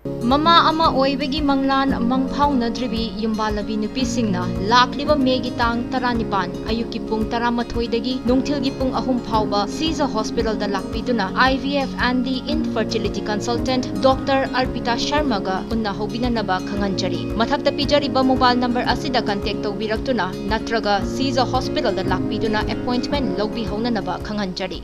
ꯃꯃꯥ ꯑꯃ ꯑꯣꯏꯕꯒꯤ ꯃꯪꯂꯥꯟ ꯃꯪꯐꯥꯎꯅꯗ꯭ꯔꯤꯕꯤ ꯌꯨꯝꯕꯥꯜꯂꯕꯤ ꯅꯨꯄꯤꯁꯤꯡꯅ ꯂꯥꯛꯂꯤꯕ ꯃꯦꯒꯤ ꯇꯥꯡ ꯇꯔꯥꯅꯤꯄꯥꯟ ꯑꯌꯨꯛꯀꯤ ꯄꯨꯡ ꯇꯔꯥꯃꯥꯊꯣꯏꯗꯒꯤ ꯅꯨꯡꯊꯤꯜꯒꯤ ꯄꯨꯡ ꯑꯍꯨꯝ ꯐꯥꯎꯕ ꯁꯤꯖ ꯍꯣꯁꯄꯤꯇꯥꯜꯗ ꯂꯥꯛꯄꯤꯗꯨꯅ I V F and the infertility consultant Doctor Arpita Sharmaꯒ ꯎꯅꯍꯧꯕꯤꯅꯅꯕ ꯈꯪꯍꯟꯖꯔꯤ꯫ ꯃꯊꯛꯇ ꯄꯤꯖꯔꯤꯕ ꯃꯣꯕꯥꯏꯜ ꯅꯝꯕꯔ ꯑꯁꯤꯗ ꯀꯟꯇꯦꯛ ꯇꯧꯕꯤꯔꯛꯇꯨꯅ ꯅꯠꯇ꯭ꯔꯒ ꯁꯤꯖ ꯍꯣꯁꯄꯤꯇꯥꯜꯗ ꯂꯥꯛꯄꯤꯗꯨꯅ ꯑꯦꯄꯣꯏꯟꯠꯃꯦꯟꯠ ꯂꯧꯕꯤꯍꯧꯅꯅꯕ ꯈꯪꯍꯟꯖꯔꯤ꯫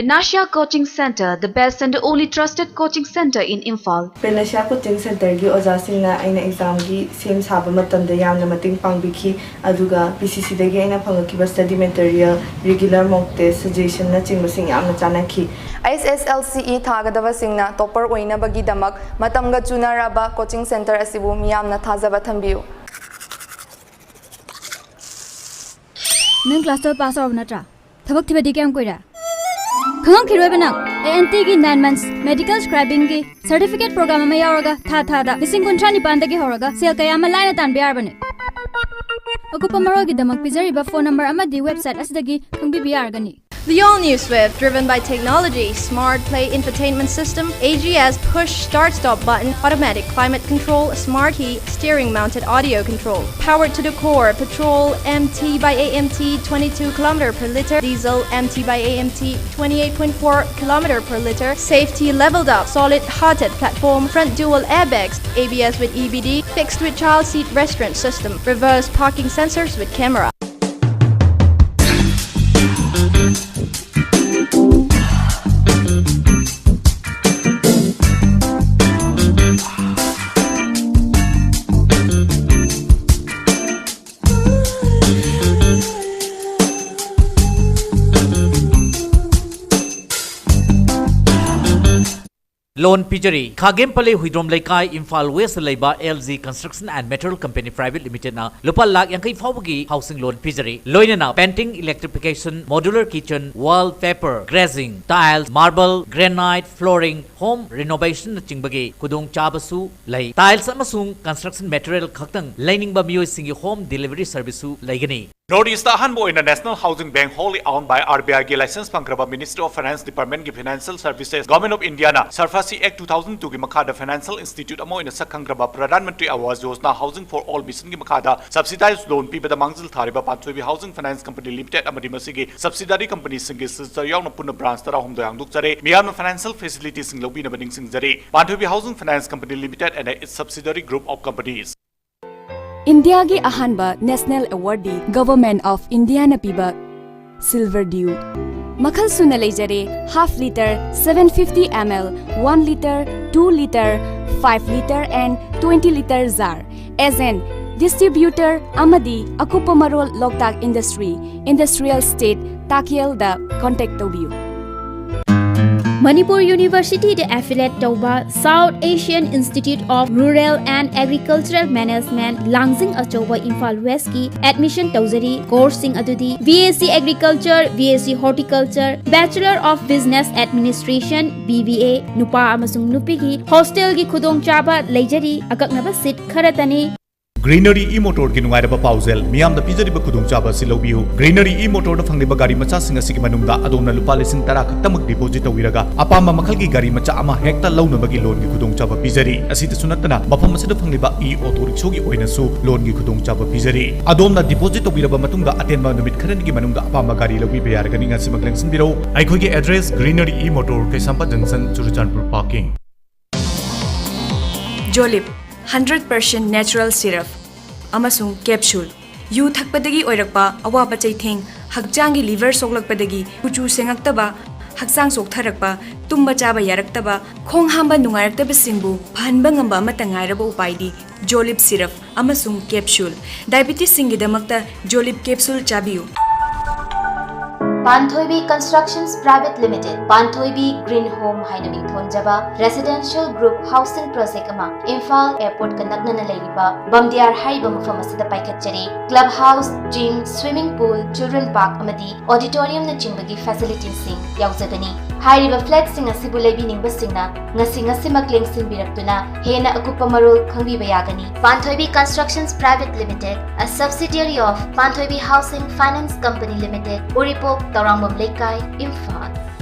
Panacea Coaching Center, the best and only trusted coaching center in Imphal. Panacea Coaching Centerꯒꯤ ꯑꯣꯖꯥꯁꯤꯡꯅ ꯑꯩꯅ ꯑꯦꯛꯖꯥꯝꯒꯤ ꯁꯦꯝ ꯁꯥꯕ ꯃꯇꯝꯗ ꯌꯥꯝꯅ ꯃꯇꯦꯡ ꯄꯥꯡꯕꯤꯈꯤ, ꯑꯗꯨꯒ P C Cꯗꯒꯤ ꯑꯩꯅ ꯐꯪꯉꯛꯈꯤꯕ study material, regular mock test, suggestionꯅꯆꯤꯡꯕꯁꯤꯡ ꯌꯥꯝꯅ ꯆꯥꯟꯅꯈꯤ꯫ H S L C E ꯊꯥꯒꯗꯕꯁꯤꯡꯅ topper ꯑꯣꯏꯅꯕꯒꯤꯗꯃꯛ ꯃꯇꯝꯒ ꯆꯨꯅꯔꯕ coaching center ꯑꯁꯤꯕꯨ ꯃꯤꯌꯥꯝꯅ ꯊꯥꯖꯕ ꯊꯝꯕꯤꯌꯨ꯫ ꯅꯪ class twelve pass ꯇꯧꯔꯕ ꯅꯠꯇ꯭ꯔꯥ? ꯊꯕꯛ ꯊꯤꯕꯗꯤ ꯀꯌꯥꯝ ꯀꯨꯏꯔꯦ? ꯈꯪꯉꯝꯈꯤꯔꯣꯏꯕ ꯅꯪ꯫ A N Tꯒꯤ nine months medical scribingꯒꯤ certificate program ꯑꯃ ꯌꯥꯎꯔꯒ ꯊꯥ ꯊꯥꯗ ꯂꯤꯁꯤꯡ ꯀꯨꯟꯊ꯭ꯔꯥ ꯅꯤꯄꯥꯟꯗꯒꯤ ꯍꯧꯔꯒ ꯁꯦꯜ ꯀꯌꯥ ꯑꯃ ꯂꯥꯏꯅ ꯇꯥꯟꯕ ꯌꯥꯔꯕꯅꯤ꯫ ꯑꯀꯨꯞꯄ ꯃꯔꯣꯜꯒꯤꯗꯃꯛ ꯄꯤꯖꯔꯤꯕ phone number ꯑꯃꯗꯤ website ꯑꯁꯤꯗꯒꯤ ꯈꯪꯕꯤꯕ ꯌꯥꯔꯒꯅꯤ꯫ The all-new Swift, driven by technology, smart play infotainment system, A G S push start-stop button, automatic climate control, smart key, steering mounted audio control, powered to the core, petrol M T by A M T, twenty-two kilometer per liter, diesel M T by A M T, twenty-eight point four kilometer per liter, safety leveled up, solid hearted platform, front dual airbags, A B S with E B D, fixed with child seat restraint system, reverse parking sensors with camera. ꯂꯣꯟ ꯄꯤꯖꯔꯤ꯫ ꯈꯥꯒꯦꯝꯄꯜꯂꯤ ꯍꯨꯏꯗ꯭ꯔꯣꯝ ꯂꯩꯀꯥꯏ, Imphal west ꯂꯩꯕ L G Construction and Material Company Private Limited ꯅ ꯂꯨꯄꯥ ꯂꯥꯈ ꯌꯥꯡꯈꯩ ꯐꯥꯎꯕꯒꯤ housing loan ꯄꯤꯖꯔꯤ꯫ ꯂꯣꯏꯅꯅ painting, electrification, modular kitchen, wall, paper, glazing, tiles, marble, granite, flooring, home renovation ꯅꯆꯤꯡꯕꯒꯤ ꯈꯨꯗꯣꯡꯆꯥꯕꯁꯨ ꯂꯩ꯫ Tiles ꯑꯃꯁꯨꯡ construction material ꯈꯛꯇꯪ ꯂꯩꯅꯤꯡꯕ ꯃꯤꯑꯣꯏꯁꯤꯡꯒꯤ home delivery service ꯁꯨ ꯂꯩꯒꯅꯤ꯫ North East ꯑꯍꯥꯟꯕ ꯑꯣꯏꯅ National Housing Bank, wholly owned by R B I ꯒꯤ license ꯐꯪꯈ꯭ꯔꯕ Ministry of Finance Department ꯒꯤ Financial Services, Government of India ꯅ SARFAESI Act two thousand two ꯒꯤ ꯃꯈꯥꯗ financial institute ꯑꯃ ꯑꯣꯏꯅ ꯁꯛ ꯈꯪꯈ꯭ꯔꯕ Pradhan Mantri Awas Yojana Housing for All mission ꯒꯤ ꯃꯈꯥꯗ subsidized loan ꯄꯤꯕꯗ ꯃꯥꯡꯖꯤꯜ ꯊꯥꯔꯤꯕ ꯄꯥꯟꯊꯣꯏꯕꯤ Housing Finance Company Limited ꯑꯃꯗꯤ ꯃꯁꯤꯒꯤ subsidiary company ꯁꯤꯡꯒꯤ signature ꯌꯥꯎꯅ ꯄꯨꯟꯅ branch ꯇꯔꯥꯍꯨꯝꯗꯣꯏ ꯍꯥꯡꯗꯣꯛꯆꯔꯦ꯫ ꯃꯤꯌꯥꯝꯅ financial facility ꯁꯤꯡ ꯂꯧꯕꯤꯅꯕ ꯅꯤꯡꯁꯤꯡꯖꯔꯤ꯫ ꯄꯥꯟꯊꯣꯏꯕꯤ Housing Finance Company Limited and its subsidiary group of companies꯫ ꯏꯟꯗꯤꯌꯥꯒꯤ ꯑꯍꯥꯟꯕ national award D Government of India ꯅ ꯄꯤꯕ Silver Dew꯫ ꯃꯈꯜ ꯁꯨꯅ ꯂꯩꯖꯔꯦ: half litre, seven fifty M L, one litre, two litre, five litre and twenty litre jar꯫ Agent, distributor ꯑꯃꯗꯤ ꯑꯀꯨꯞꯄ ꯃꯔꯣꯜ ꯂꯣꯛꯇꯥꯛ Industry, Industrial Estate, ꯇꯥꯛꯌꯦꯜꯗ contact ꯇꯧꯕꯤꯌꯨ꯫ ꯃꯅꯤꯄꯨꯔ ꯌꯨꯅꯤꯚꯔꯁꯤꯇꯤꯗ affiliate ꯇꯧꯕ South Asian Institute of Rural and Agricultural Management, ꯂꯥꯡꯖꯤꯡ ꯑꯆꯧꯕ, ꯏꯝꯐꯥꯜ ꯋꯦꯁꯀꯤ admission ꯇꯧꯖꯔꯤ꯫ Course ꯁꯤꯡ ꯑꯗꯨꯗꯤ B S C Agriculture, B S C Horticulture, Bachelor of Business Administration, B B A, ꯅꯨꯄꯥ ꯑꯃꯁꯨꯡ ꯅꯨꯄꯤꯒꯤ hostel ꯒꯤ ꯈꯨꯗꯣꯡꯆꯥꯕ ꯂꯩꯖꯔꯤ꯫ ꯑꯀꯛꯅꯕ seat ꯈꯔꯇꯅꯤ꯫ Greenery e-motor ꯒꯤ ꯅꯨꯡꯉꯥꯏꯔꯕ ꯄꯥꯎꯖꯦꯜ, ꯃꯤꯌꯥꯝꯗ ꯄꯤꯖꯔꯤꯕ ꯈꯨꯗꯣꯡꯆꯥꯕ ꯑꯁꯤ ꯂꯧꯕꯤꯌꯨ꯫ Greenery e-motor ꯗ ꯐꯪꯂꯤꯕ ꯒꯥꯔꯤ ꯃꯆꯥꯁꯤꯡ ꯑꯁꯤꯒꯤ ꯃꯅꯨꯡꯗ ꯑꯗꯣꯝꯅ ꯂꯨꯄꯥ ꯂꯤꯁꯤꯡ ꯇꯔꯥ ꯈꯛꯇꯃꯛ deposit ꯇꯧꯕꯤꯔꯒ ꯑꯄꯥꯝꯕ ꯃꯈꯜꯒꯤ ꯒꯥꯔꯤ ꯃꯆꯥ ꯑꯃ ꯍꯦꯛꯇ ꯂꯧꯅꯕꯒꯤ loan ꯒꯤ ꯈꯨꯗꯣꯡꯆꯥꯕ ꯄꯤꯖꯔꯤ꯫ ꯑꯁꯤꯗꯁꯨ ꯅꯠꯇꯅ ꯃꯐꯝ ꯑꯁꯤꯗ ꯐꯪꯂꯤꯕ e-auto rickshaw ꯒꯤ ꯑꯣꯏꯅꯁꯨ loan ꯒꯤ ꯈꯨꯗꯣꯡꯆꯥꯕ ꯄꯤꯖꯔꯤ꯫ ꯑꯗꯣꯝꯅ deposit ꯇꯧꯕꯤꯔꯕ ꯃꯇꯨꯡꯗ ꯑꯇꯦꯟꯕ ꯅꯨꯃꯤꯠ ꯈꯔꯅꯤꯒꯤ ꯃꯅꯨꯡꯗ ꯑꯄꯥꯝꯕ ꯒꯥꯔꯤ ꯂꯧꯕꯤꯕ ꯌꯥꯔꯒꯅꯤ꯫ ꯉꯁꯤꯃꯛ ꯂꯦꯡꯁꯤꯟꯕꯤꯔꯛꯎ꯫ ꯑꯩꯈꯣꯏꯒꯤ address: Greenery e-motor, ꯀꯩꯁꯥꯝꯄꯥꯠ junction, Churachandpur parking꯫ Jolib, hundred percent natural syrup ꯑꯃꯁꯨꯡ capsule꯫ ꯌꯨ ꯊꯛꯄꯗꯒꯤ ꯑꯣꯏꯔꯛꯄ ꯑꯋꯥꯕ ꯆꯩꯊꯦꯡ, ꯍꯛꯆꯥꯡꯒꯤ liver ꯁꯣꯛꯂꯛꯄꯗꯒꯤ ꯀꯨꯆꯨ ꯁꯦꯡꯉꯛꯇꯕ, ꯍꯛꯆꯥꯡ ꯆꯣꯛꯊꯔꯛꯄ, ꯇꯨꯝꯕ ꯆꯥꯕ ꯌꯥꯔꯛꯇꯕ, ꯈꯣꯡ ꯍꯥꯝꯕ ꯅꯨꯡꯉꯥꯏꯔꯛꯇꯕꯁꯤꯡꯕꯨ ꯐꯍꯟꯕ ꯉꯝꯕ ꯑꯃꯠꯇ ꯉꯥꯏꯔꯕ ꯎꯄꯥꯏꯗꯤ Jolib syrup ꯑꯃꯁꯨꯡ capsule꯫ Diabetes ꯁꯤꯡꯒꯤꯗꯃꯛꯇ Jolib capsule ꯆꯥꯕꯤꯌꯨ꯫ ꯄꯥꯟꯊꯣꯏꯕꯤ Constructions Private Limited, ꯄꯥꯟꯊꯣꯏꯕꯤ Green Home ꯍꯥꯏꯅ ꯃꯤꯡꯊꯣꯟꯖꯕ residential group housing project ꯑꯃ ꯏꯝꯐꯥꯜ airport ꯀ ꯅꯛꯅꯅ ꯂꯩꯔꯤꯕ ꯕꯝꯗꯤꯌꯥꯔ ꯍꯥꯏꯔꯤꯕ ꯃꯐꯝ ꯑꯁꯤꯗ ꯄꯥꯏꯈꯠꯆꯔꯤ꯫ Club house, gym, swimming pool, children park ꯑꯃꯗꯤ auditorium ꯅꯆꯤꯡꯕꯒꯤ facility ꯁꯤꯡ ꯌꯥꯎꯖꯒꯅꯤ꯫ ꯍꯥꯏꯔꯤꯕ flat ꯁꯤꯡ ꯑꯁꯤꯕꯨ ꯂꯩꯕꯤꯅꯤꯡꯕꯁꯤꯡꯅ ꯉꯁꯤ ꯉꯁꯤꯃꯛ ꯂꯦꯡꯁꯤꯟꯕꯤꯔꯛꯇꯨꯅ ꯍꯦꯟꯅ ꯑꯀꯨꯞꯄ ꯃꯔꯣꯜ ꯈꯪꯕꯤꯕ ꯌꯥꯒꯅꯤ꯫ Panthoibi Constructions Private Limited, a subsidiary of Panthoibi Housing Finance Company Limited, Uripok, Taurangmam Leikai, Imphal.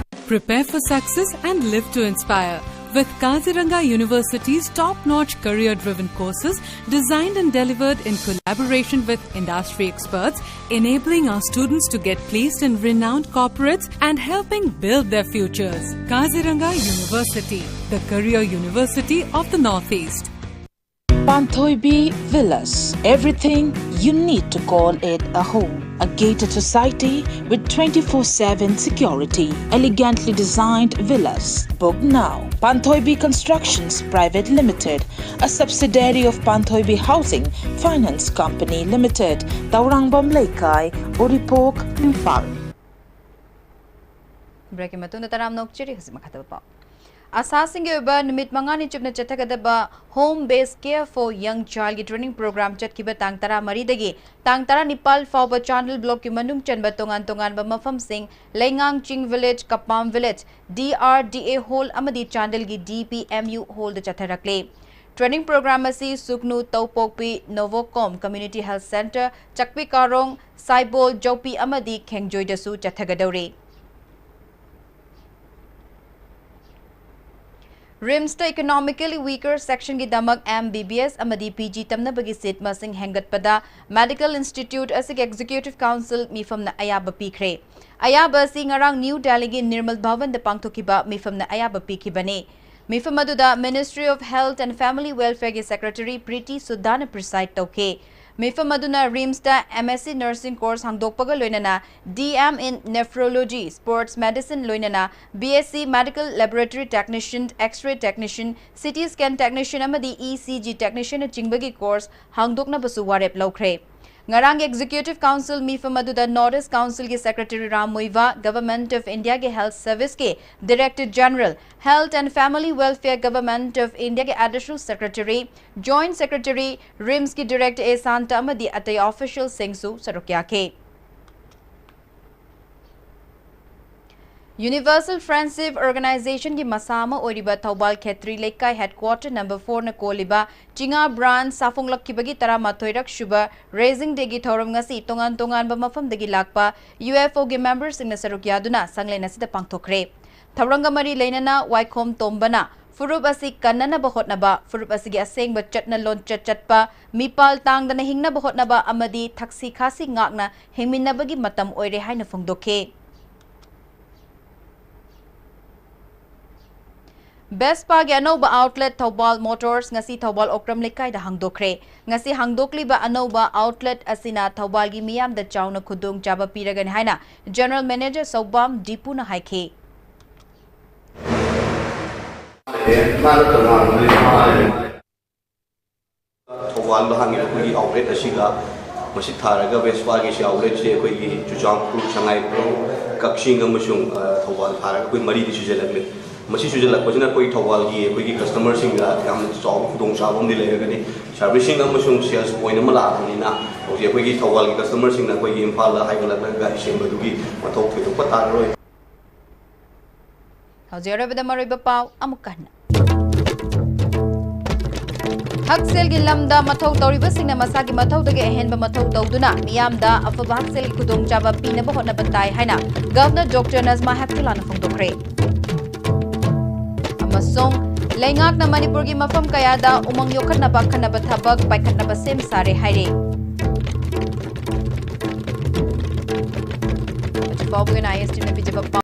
Prepare for success and live to inspire with Kaziranga University's top-notch career-driven courses designed and delivered in collaboration with industry experts, enabling our students to get placed in renowned corporates and helping build their futures. Kaziranga University, the career university of the Northeast. Panthoibi Villas, everything you need to call it a home. A gated society with twenty-four seven security, elegantly designed villas. Book now. Panthoibi Constructions Private Limited, a subsidiary of Panthoibi Housing Finance Company Limited, Taurangmam Leikai, Uripok, Imphal. Break ꯀꯤ ꯃꯇꯨꯡꯗ ꯇꯔꯥꯝꯅ ꯑꯣꯛꯆꯔꯤ꯫ ꯍꯧꯖꯤꯛ ꯃꯈꯥ ꯇꯥꯕ ꯄꯥꯎ꯫ ꯑꯁꯥꯁꯤꯡꯒꯤ ꯑꯣꯏꯕ ꯅꯨꯃꯤꯠ ꯃꯉꯥꯅꯤ ꯆꯨꯞꯅ ꯆꯠꯊꯒꯗꯕ Home Based Care for Young Child ꯒꯤ training program ꯆꯠꯈꯤꯕ ꯇꯥꯡ ꯇꯔꯥꯃꯔꯤꯗꯒꯤ ꯇꯥꯡ ꯇꯔꯥꯅꯤꯄꯥꯜ ꯐꯥꯎꯕ ꯆꯥꯟꯗꯦꯜ block ꯀꯤ ꯃꯅꯨꯡ ꯆꯟꯕ ꯇꯣꯉꯥꯟ ꯇꯣꯉꯥꯟꯕ ꯃꯐꯝꯁꯤꯡ, ꯂꯩꯉꯥꯡ ꯆꯤꯡ village, ꯀꯄꯥꯝ village, D R D A hall ꯑꯃꯗꯤ ꯆꯥꯟꯗꯦꯜꯒꯤ D P M U hall ꯗ ꯆꯠꯊꯔꯛꯂꯦ꯫ Training program ꯑꯁꯤ ꯁꯨꯒꯅꯨ, ꯇꯧꯄꯣꯛꯄꯤ, ꯅꯣꯚꯣꯀꯣꯝ Community Health Centre, ꯆꯥꯛꯄꯤ ꯀꯥꯔꯣꯡ, ꯁꯥꯏꯕꯣꯜ, ꯖꯧꯄꯤ ꯑꯃꯗꯤ ꯈꯦꯡꯖꯣꯏꯗꯁꯨ ꯆꯠꯊꯒꯗꯧꯔꯤ꯫ RIMS ꯇ economically weaker section ꯒꯤꯗꯃꯛ M B B S ꯑꯃꯗꯤ P G ꯇꯝꯅꯕꯒꯤ seat ꯃꯁꯤꯡ ꯍꯦꯟꯒꯠꯄꯗ Medical Institute ꯑꯁꯤꯒꯤ Executive Council ꯃꯤꯐꯝꯅ ꯑꯌꯥꯕ ꯄꯤꯈ꯭ꯔꯦ꯫ ꯑꯌꯥꯕ ꯑꯁꯤ ꯉꯔꯥꯡ ꯅ꯭ꯌꯨ ꯗꯦꯜꯂꯤꯒꯤ ꯅꯤꯔꯃꯜ ꯚꯋꯟꯗ ꯄꯥꯡꯊꯣꯛꯈꯤꯕ ꯃꯤꯐꯝꯅ ꯑꯌꯥꯕ ꯄꯤꯈꯤꯕꯅꯤ꯫ ꯃꯤꯐꯝ ꯑꯗꯨꯗ Ministry of Health and Family Welfare ꯒꯤ Secretary ꯄ꯭ꯔꯤꯇꯤ ꯁꯨꯗꯥꯅ preside ꯇꯧꯈꯤ꯫ ꯃꯤꯐꯝ ꯑꯗꯨꯅ RIMS ꯇ M S C Nursing course ꯍꯥꯡꯗꯣꯛꯄꯒ ꯂꯣꯏꯅꯅ D M in Nephrology, Sports Medicine ꯂꯣꯏꯅꯅ B S C Medical Laboratory Technician, X-ray Technician, C T Scan Technician ꯑꯃꯗꯤ E C G Technician ꯅꯆꯤꯡꯕꯒꯤ course ꯍꯥꯡꯗꯣꯛꯅꯕꯁꯨ ꯋꯥꯔꯦꯞ ꯂꯧꯈ꯭ꯔꯦ꯫ ꯉꯔꯥꯡꯒꯤ Executive Council ꯃꯤꯐꯝ ꯑꯗꯨꯗ North East Council ꯒꯤ Secretary Ram Muivah, Government of India ꯒꯤ Health Service ꯀꯤ Director General, Health and Family Welfare, Government of India ꯒꯤ Additional Secretary, Joint Secretary, RIMS ꯀꯤ Director ꯑꯦ ꯁꯥꯟꯇ ꯑꯃꯗꯤ ꯑꯇꯩ official ꯁꯤꯡꯁꯨ ꯁꯔꯨꯛ ꯌꯥꯈꯤ꯫ Universal Friendship Organization ꯒꯤ ꯃꯁꯥ ꯑꯃ ꯑꯣꯏꯔꯤꯕ ꯊꯧꯕꯥꯜ ꯈꯦꯇ꯭ꯔꯤ ꯂꯩꯀꯥꯏ Headquarter number four ꯅ ꯀꯣꯜꯂꯤꯕ ꯆꯤꯉꯥ branch ꯁꯥꯐꯣꯡꯂꯛꯈꯤꯕꯒꯤ ꯇꯔꯥꯃꯥꯊꯣꯏꯔꯛ ꯁꯨꯕ Raising Day ꯒꯤ ꯊꯧꯔꯝ ꯉꯁꯤ ꯇꯣꯉꯥꯟ ꯇꯣꯉꯥꯟꯕ ꯃꯐꯝꯗꯒꯤ ꯂꯥꯛꯄ UFO ꯒꯤ member ꯁꯤꯡꯅ ꯁꯔꯨꯛ ꯌꯥꯗꯨꯅ ꯁꯪꯂꯦꯟ ꯑꯁꯤꯗ ꯄꯥꯡꯊꯣꯛꯈ꯭ꯔꯦ꯫ ꯊꯧꯔꯝꯒ ꯃꯔꯤ ꯂꯩꯅꯅ ꯋꯥꯏꯈꯣꯝ ꯇꯣꯝꯕꯅ ꯐꯨꯔꯨꯞ ꯑꯁꯤ ꯀꯟꯅꯅꯕ ꯍꯣꯠꯅꯕ, ꯐꯨꯔꯨꯞ ꯑꯁꯤꯒꯤ ꯑꯁꯦꯡꯕ ꯆꯠꯅ ꯂꯣꯟꯆꯠ ꯆꯠꯄ, ꯃꯤꯄꯥꯜ ꯇꯥꯡꯗꯅ ꯍꯤꯡꯅꯕ ꯍꯣꯠꯅꯕ ꯑꯃꯗꯤ ꯊꯛꯁꯤ ꯈꯥꯁꯤ ꯉꯥꯛꯅ ꯍꯤꯡꯃꯤꯟꯅꯕꯒꯤ ꯃꯇꯝ ꯑꯣꯏꯔꯦ ꯍꯥꯏꯅ ꯐꯣꯡꯗꯣꯛꯈꯤ꯫ Vespa ꯒꯤ ꯑꯅꯧꯕ outlet ꯊꯧꯕꯥꯜ Motors ꯉꯁꯤ ꯊꯧꯕꯥꯜ ꯑꯣꯀ꯭ꯔꯝ ꯂꯩꯀꯥꯏꯗ ꯍꯥꯡꯗꯣꯛꯈ꯭ꯔꯦ꯫ ꯉꯁꯤ ꯍꯥꯡꯗꯣꯛꯂꯤꯕ ꯑꯅꯧꯕ outlet ꯑꯁꯤꯅ ꯊꯧꯕꯥꯜꯒꯤ ꯃꯤꯌꯥꯝꯗ ꯆꯥꯎꯅ ꯈꯨꯗꯣꯡꯆꯥꯕ ꯄꯤꯔꯒꯅꯤ ꯍꯥꯏꯅ General Manager ꯁꯧꯕꯥꯝ ꯗꯤꯄꯨꯅ ꯍꯥꯏꯈꯤ꯫ ꯊꯧꯕꯥꯜꯗ ꯍꯥꯡꯉꯤꯕ ꯑꯩꯈꯣꯏꯒꯤ outlet ꯑꯁꯤꯒ ꯃꯁꯤ ꯊꯥꯔꯒ Vespa ꯒꯤꯁꯤ outlet ꯁꯦ ꯑꯩꯈꯣꯏꯒꯤ ꯆꯨꯔꯆꯥꯟꯄꯨꯔ, ꯁꯉꯥꯏꯄ꯭ꯔꯧ, ꯀꯛꯆꯤꯡ ꯑꯃꯁꯨꯡ, ꯑ, ꯊꯧꯕꯥꯜ ꯊꯥꯔꯒ ꯑꯩꯈꯣꯏ ꯃꯔꯤꯗꯤ ꯁꯨꯖꯜꯂꯛꯂꯦ꯫ ꯃꯁꯤ ꯁꯨꯖꯜꯂꯛꯄꯁꯤꯅ ꯑꯩꯈꯣꯏ ꯊꯧꯕꯥꯜꯒꯤ ꯑꯩꯈꯣꯏꯒꯤ customer ꯁꯤꯡꯗ ꯌꯥꯝꯅ ꯆꯥꯎꯕ ꯈꯨꯗꯣꯡꯆꯥꯕ ꯑꯃꯗꯤ ꯂꯩꯔꯒꯅꯤ꯫ Servicing ꯑꯃꯁꯨꯡ sales point ꯑꯃ ꯂꯥꯛꯄꯅꯤꯅ ꯍꯧꯖꯤꯛ ꯑꯩꯈꯣꯏꯒꯤ ꯊꯧꯕꯥꯜꯒꯤ customer ꯁꯤꯡꯅ ꯑꯩꯈꯣꯏꯒꯤ ꯏꯝꯐꯥꯜꯗ ꯍꯥꯏꯒꯠꯂꯛꯂꯒ ꯒꯥꯔꯤ ꯁꯦꯝꯕꯗꯨꯒꯤ ꯃꯊꯧ ꯊꯣꯏꯗꯣꯛꯄ ꯇꯥꯔꯔꯣꯏ꯫ ꯍꯧꯖꯤꯛ ꯑꯔꯣꯏꯕꯗ ꯃꯔꯨꯑꯣꯏꯕ ꯄꯥꯎ ꯑꯃꯨꯛꯀ ꯍꯟꯅ꯫ ꯍꯛꯁꯦꯜꯒꯤ ꯂꯝꯗ ꯃꯊꯧ ꯇꯧꯔꯤꯕꯁꯤꯡꯅ ꯃꯁꯥꯒꯤ ꯃꯊꯧꯗꯒꯤ ꯑꯍꯦꯟꯕ ꯃꯊꯧ ꯇꯧꯗꯨꯅ ꯃꯤꯌꯥꯝꯗ ꯑꯐꯕ ꯍꯛꯁꯦꯜꯒꯤ ꯈꯨꯗꯣꯡꯆꯥꯕ ꯄꯤꯅꯕ ꯍꯣꯠꯅꯕ ꯇꯥꯏ ꯍꯥꯏꯅ Governor Doctor Najma Heptullahꯅ ꯐꯣꯡꯗꯣꯛꯈ꯭ꯔꯦ꯫ ꯑꯃꯁꯨꯡ ꯂꯩꯉꯥꯛꯅ ꯃꯅꯤꯄꯨꯔꯒꯤ ꯃꯐꯝ ꯀꯌꯥꯗ ꯎꯃꯪ ꯌꯣꯛꯈꯠꯅꯕ ꯑꯈꯟꯅꯕ ꯊꯕꯛ ꯄꯥꯏꯈꯠꯅꯕ ꯁꯦꯝ ꯁꯥꯔꯦ ꯍꯥꯏꯔꯦ꯫ ꯍꯧꯖꯤꯛ ꯐꯥꯎꯕꯒꯤ ꯑꯣꯏꯅ ISTVꯅ ꯄꯤꯖꯕ ꯄꯥꯎ꯫